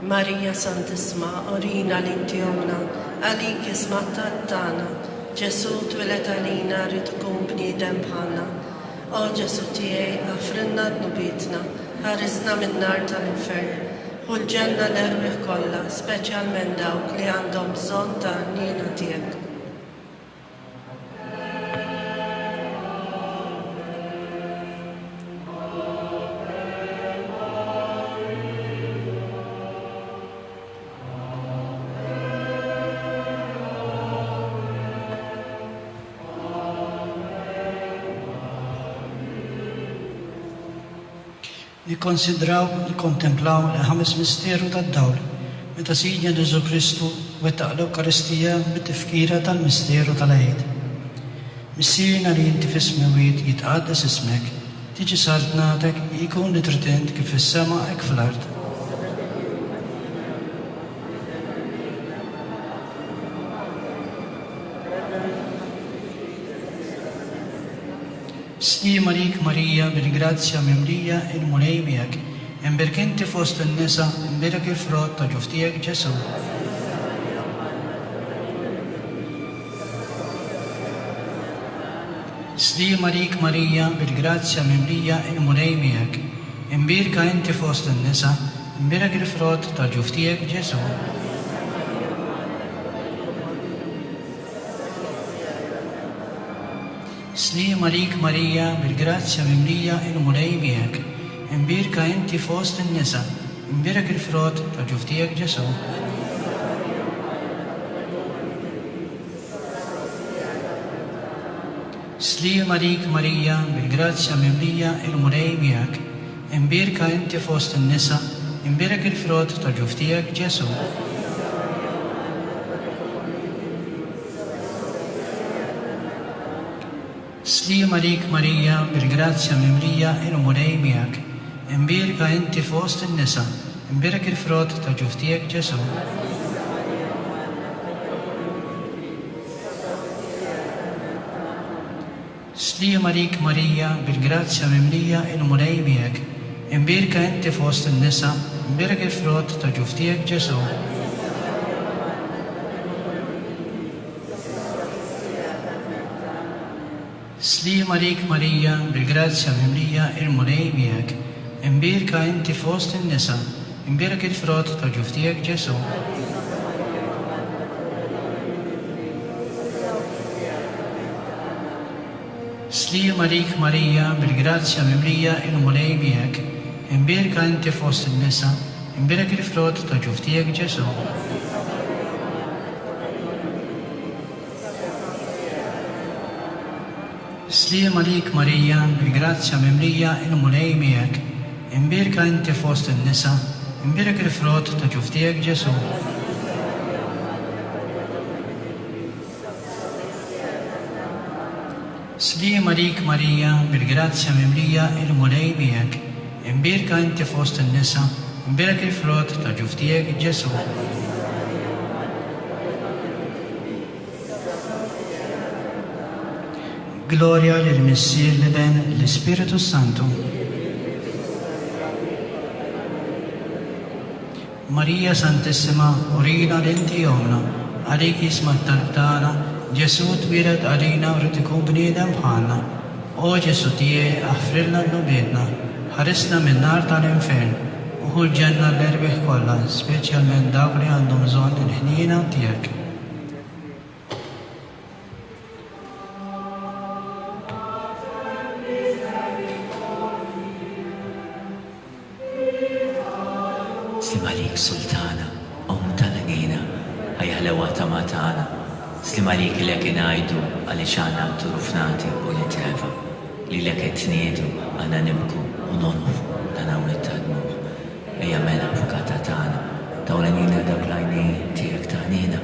Marija Santissma, urina li inti Ommna, għalik isma' t-talb tagħna. Ġesù twieled għalina ried ikun bniedem bħalna. O Ġesù tiegħi, aħfrilna dnubietna, ħarisna min-nar tal-infern. Ħu l-ġenna l-erwieħ kollha, speċjalment dawk li għandhom bżonn tal-ħniena tiegħek. Nikkonsidraw, nikkontemplaw il-ħames misteru tad-dawl, meta Sidna Ġesù Kristu wettaq l-Ewkaristija bit-tifkira tal-misteru tal-Għid. Missierna li inti fis-smewwiet jitqaddes ismek. Tiġi saltnatek, ikun li trid int kif fis-sema hekk fl-art. Sliem għalik Marija bil-grazzja mimlija il-Mulej miegħek, imbierk inti fost in-nisa, imbierek il-frott ta' ġuf tiegħek Ġesù. Sliem għalik Marija bil-grazzja mimlija il-Mulej miegħek, imbierka inti fost in-nisa, imbierek il-frott tal-ġuf tiegħek Ġesù. Sliem għalik Marija bil-grazzja mimlija il-Mulej miegħek, imbierka inti fost in-nisa, imbierek il-frott tal-ġuf tiegħek Ġesù. Sliem għalik Marija bil-grazzja mimlija il-Mulej miegħek, imbierka inti fost in-nisa, imbierek il-frott tal-ġuf tiegħek Ġesù. Sliem għalik Marija bil-grazzja mimlija il-Mulej miegħek, imbierka inti fost in-nisa, imbierek il-frott tal-ġuf tiegħek Ġesù. Sliem għalik Marija bil-grazzja mimlija il-Mulej miegħek, imbierka inti fost in-nisa, imbierek il-frott tal-ġuf tiegħek Ġesù. Sliem għalik Marija bil-grazzja mimlija il-Mulej miegħek, imbierka inti fost in-nisa, imbierek il-frott tal-ġuf tiegħek Ġesù. Sliem għalik Marija bil-grazzja mimlija il-Mulej miegħek, imbierka inti fost in-nisa, imbierek il-frott tal-ġuf tiegħek Ġesù. Sliem għalik Marija bil-grazzja mimlija il-Mulej miegħek, imbierka inti fost in-nisa, imbierek il-frott ta' ġuf tiegħek Ġesù. Sliem għalik Marija bil-grazzja mimlija il-Mulej miegħek, imbierka inti fost in-nisa, imbierek il-frott ta' ġuf tiegħek Ġesù. Glorja lill-Missier, l-Iben, l-Ispirtu s-Santu. Marija Santissima, urina li inti ommna, għalik jisma' t-talb tagħna, Ġesù twieled għalina u ried ikun bniedem bħalna. O Ġesù tiegħi, aħfrilna dnubietna, ħarisna min-nar tal-infern, u ħu l-ġenna l-erwieħ kollha, speċjalment dawk li għandhom bżonn il-ħniena tiegħek. Sliem għalik Sultana, Omm tal-ħniena, ħajja ħlewwa tama tagħna. Sliem għalik lilek ingħidu għaliex aħna turufnati ulied Eva. Lilek qed tniedu aħna nibku u nonfqu l-għanawwiet tad-dmugħ. Ejja mela Avukata tagħna, dawl għalina dawk l-għajnejn tiegħek ta' ħniena.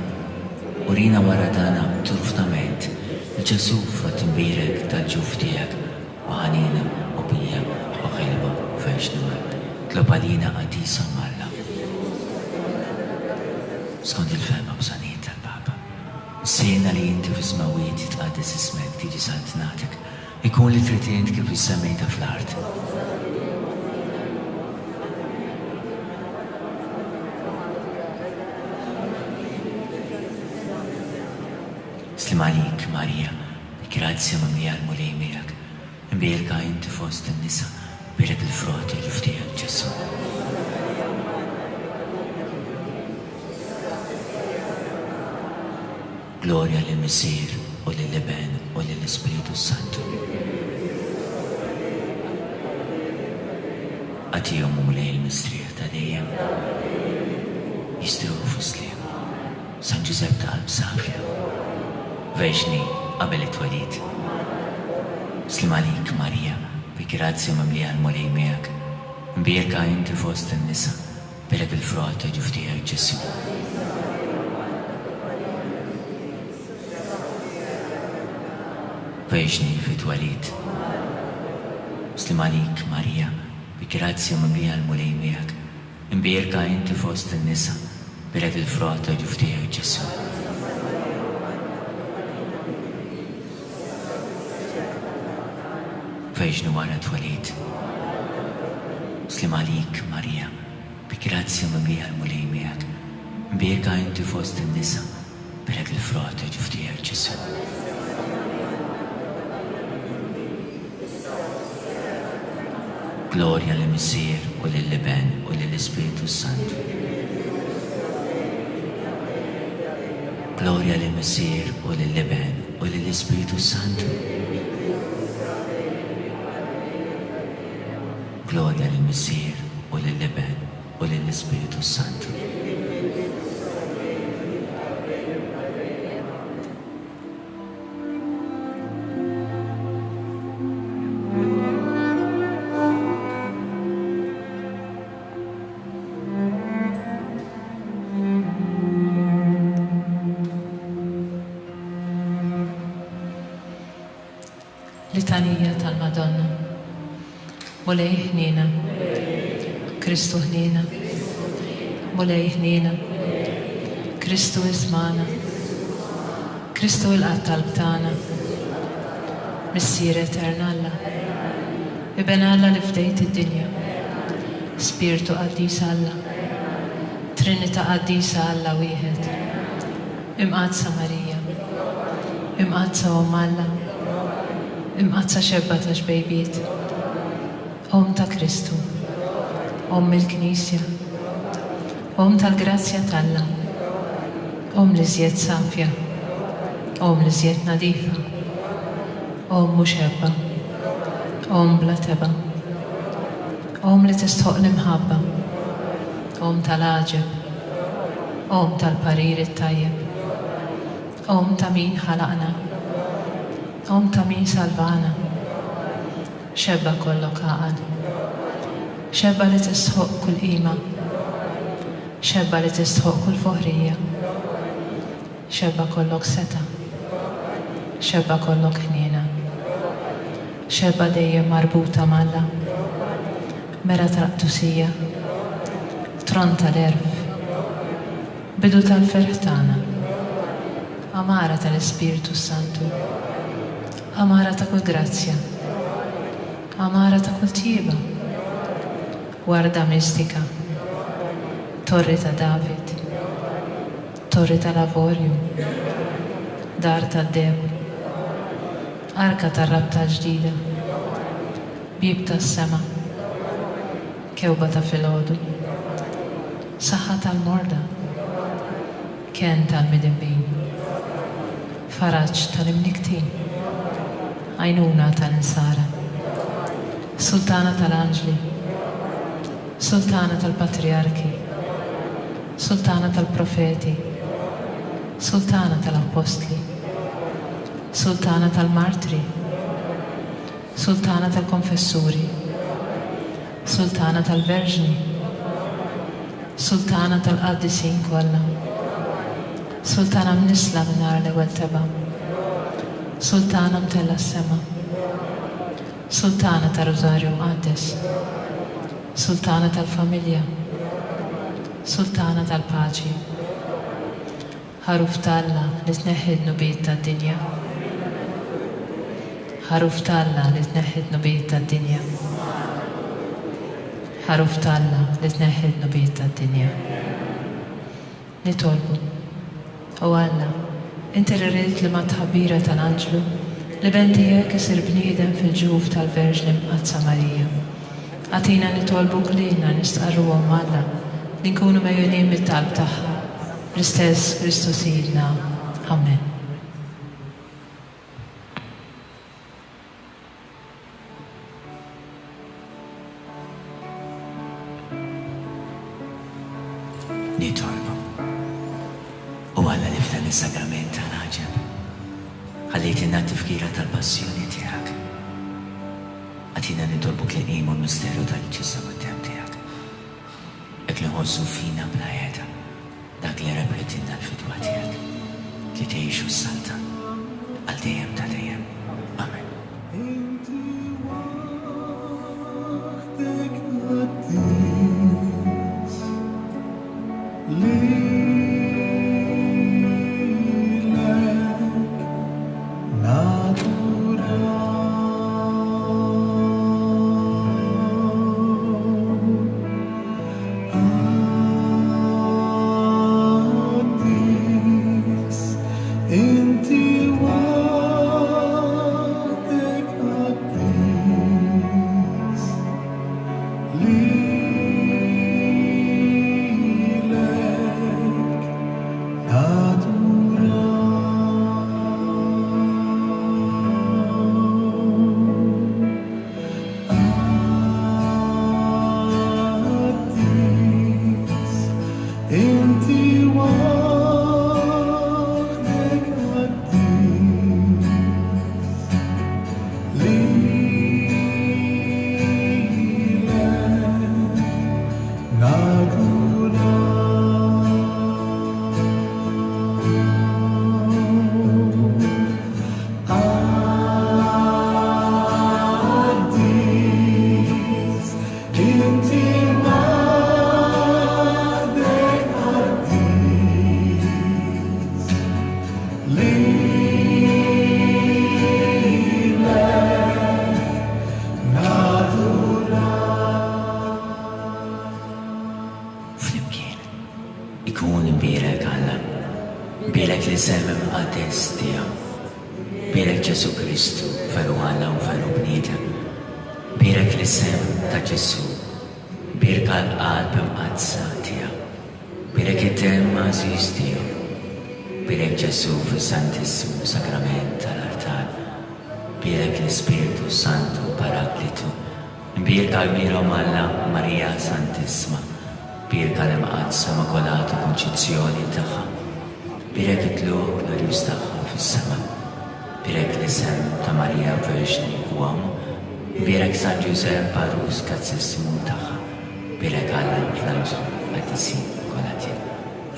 Urina wara dan turufnament 'l Ġesù frott imbierek tal-ġuf tiegħek. O ħanina, o pija, o ħelwa, Verġni Marija, tlob għalina qaddisa Omm Alla. Skont il-fehma bżonnijiet tal-Papa. Missierna li inti fis-smewwiet jitqaddes ismek, tiġi saltnatek, ikun li trid int kif fis-semmieta fl-art. Sliem għalik, Marija, Grazzja mimlija l-Mulej miegħek, imbierka inti fost in-nisa, bierek il-frott tal-ġuf tiegħek Ġesù. Glorja lill-Missier u lill-Iben u lill-Ispirtu s-Santu. Agħtihom o Mulej il-mistrieħ ta' dejjem. Jistrieħu fis-sliem. San Ġużepp ta' qalb safja, verġni qabel it-twelid. Sliem għalik, Marija, bi grazzja mimlija l-Mulej miegħek, imbierka inti fost in-nisa, bierek il-frott ta' ġuf tiegħek, Ġesù. Verġni fit-twelid. Sliem għalik, Marija, bi grazzja mimlija l-Mulej miegħek. Imbierka inti fost in-nisa, bierek il-frott ta' ġuf tiegħek, Ġesù. Verġni wara t-twelid. Sliem għalik, Marija, bi grazzja mimlija l-Mulej miegħek. Imbierka inti fost in-nisa, bierek il-frott ta' ġuf tiegħek, Ġesù. Glorja lill-Missier u lill-Iben u lill-Ispirtu s-Santu. Glorja lill-Missier u lill-Iben u lill-Ispirtu s-Santu. Glorja lill-Missier u lill-Iben u lill-Ispirtu s-Santu. Litanija tal-Madonna. Mulej ħniena. Kristu ħniena. Mulej ħniena. Kristu ismagħna. Kristu ilqa' t-talb tagħna. Missier etern Alla. Iben Alla li fdejt id-dinja. Spirtu qaddis Alla. Trinità qaddisa Alla wieħed. Imqaddsa Marija. Imqaddsa Omm Alla. Imqaddsa xebba ta' xbejbiet. Omm ta' Kristu. Omm il-Knisja. Omm tal-grazzja t'Alla. Omm l-iżjed safja. Omm l-iżjed nadifa. Omm u xebba. Omm bla tebgħa. Omm li tistħoqq l-imħabba. Omm tal-għaġeb. Omm tal-parir it-tajjeb. Omm ta' min ħalaqna. Omm ta' min salvana. Xebba kollok għaqal. Xebba li tistħoqq kull qima. Xebba li tistħoqq kull foħrija. Xebba kollok setgħa. Xebba kollok ħniena. Xebba dejjem marbuta m'Alla. Mera tal-qdusija. Tron tal-għerf. Bidu tal-ferħ tagħna. Għamara tal-Ispirtu s-Santu. Għamara ta' kull grazzja. Għamara ta' kull tjieba. Warda mistika. Torri ta' David. Torri tal-avorju. Dar tad-deheb. Arka tar-rabta l-ġdida. Bieb tas-sema. Kewba ta' filgħodu. Saħħa tal-morda. Kenn tal-midinbin. Faraġ tal-imnikktin. Għajnuna tal-insara. Sultana tal-anġli. Sultana tal-patrijarki. Sultana tal-profeti. Sultana tal-appostli. Sultana tal-martri. Sultana tal-konfessuri. Sultana tal-verġni. Sultana tal-qaddisin kollha. Sultana mnissla mingħajr l-ewwel tebgħa. Sultana mtellgħa s-sema. Sultana tar-Rużarju Mqaddes. Sultana tal-familja. Sultana tal-paċi. Ħaruf t'Alla li tneħħi d-dnubiet tad-dinja. Ħaruf t'Alla li tneħħi d-dnubiet tad-dinja. Ħaruf t'Alla li tneħħi d-dnubiet tad-dinja. Nitolbu. O Alla, inti li ridt li mat-tħabbira tal-anġlu, l-Iben tiegħek isir bniedem fil-ġuf tal-Verġni Mqaddsa Marija. Agħtina nitolbuk lilna nistqarru Omm Alla, li nkunu megħjunin mit-talb tagħha. Bl-istess Kristu Sidna. Amen. Nitolbu. O Alla li f'dan is-sagrament tal-għaġeb ħallejtilna t-tifkira tal-passjoni tiegħek, agħtina nitolbuk li nqimu l-misteru tal-ġisem u d-demm tiegħek. Hekk li nħossu fina bla heda dak li rebħitilna l-fidwa tiegħek, li tgħix u ssaltan għal dejjem ta' dejjem. Amen. Lilek naduraw. Qaddis, inti waħdek qaddis. Lilek naduraw. Qaddis, inti waħdek qaddis. Lilek naduraw. Qaddis, inti waħdek qaddis. Lilek naduraw. Flimkien, ikun imbierek Alla, imbierek l-isem imqaddes tiegħu, imbierek Ġesù Kristu, veru Alla u veru bniedem, imbierek l-isem ta' Ġesù, imbierka l-qalb imqaddsa tiegħu, imbierek id-demm għażiż tiegħu, imbierek Ġesù fis-Santissimu Sagrament tal-artal, imbierek l-Ispirtu s-Santu Paraklitu, imbierka l-Mira Alla Marija Santissima, imbierka l-Imqaddsa Immakulata Kunċizzjoni tagħha, imbierek it-tlugħ glorjuż tagħha fis-sema, imbierek l-isem ta' Marija Verġni u Omm, imbierek San Ġużepp Għarus Qaddsissimu tagħha, imbierek Alla fl-anġli qaddisin kollha tiegħu.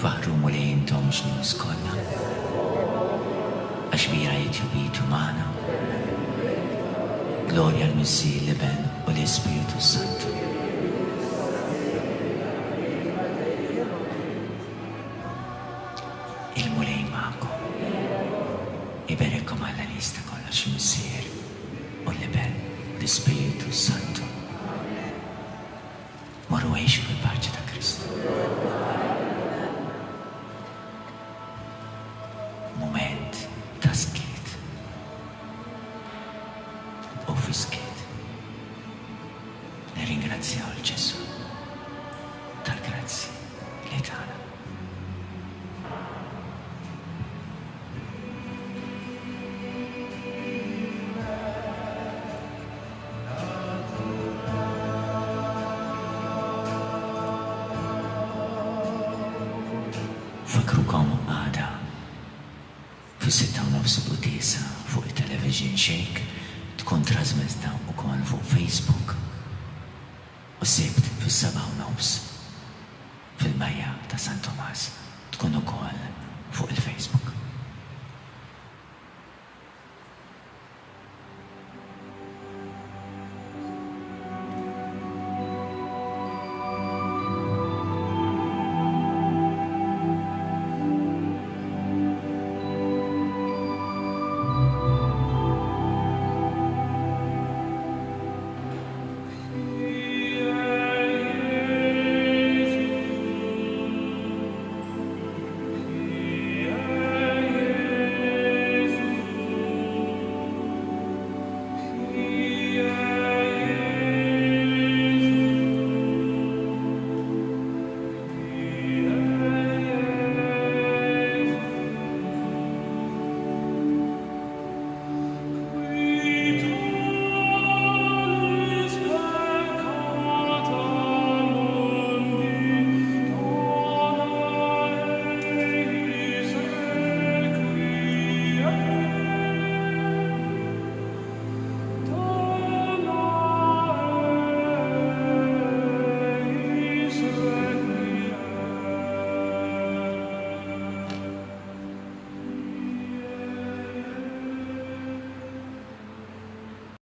Faħħru Mulej intom ġnus kollha, għax kbira hi tjubitu magħna. Glorja l-Missier, l-Iben u l-Ispirtu s-Santu. Il-Mulej magħkom. Iberikkom Alla li jista' kollox, il-Missier u l-Iben u l-Ispirtu s-Santu. Morru għixu fil-paċi ta' Kristu. Mument ta' skiet. Ibqgħu fis-skiet. Nirringrazzjaw 'l Ġesù tal-grazzji li tana. Fakkrukom għada fis-sitta u nofs il-quddiesa fuq it-television Shake tkun trasmessa wkoll fuq Facebook u s-Sibt fis-sebgħa u nofs fil-Bajja ta' San Tumas.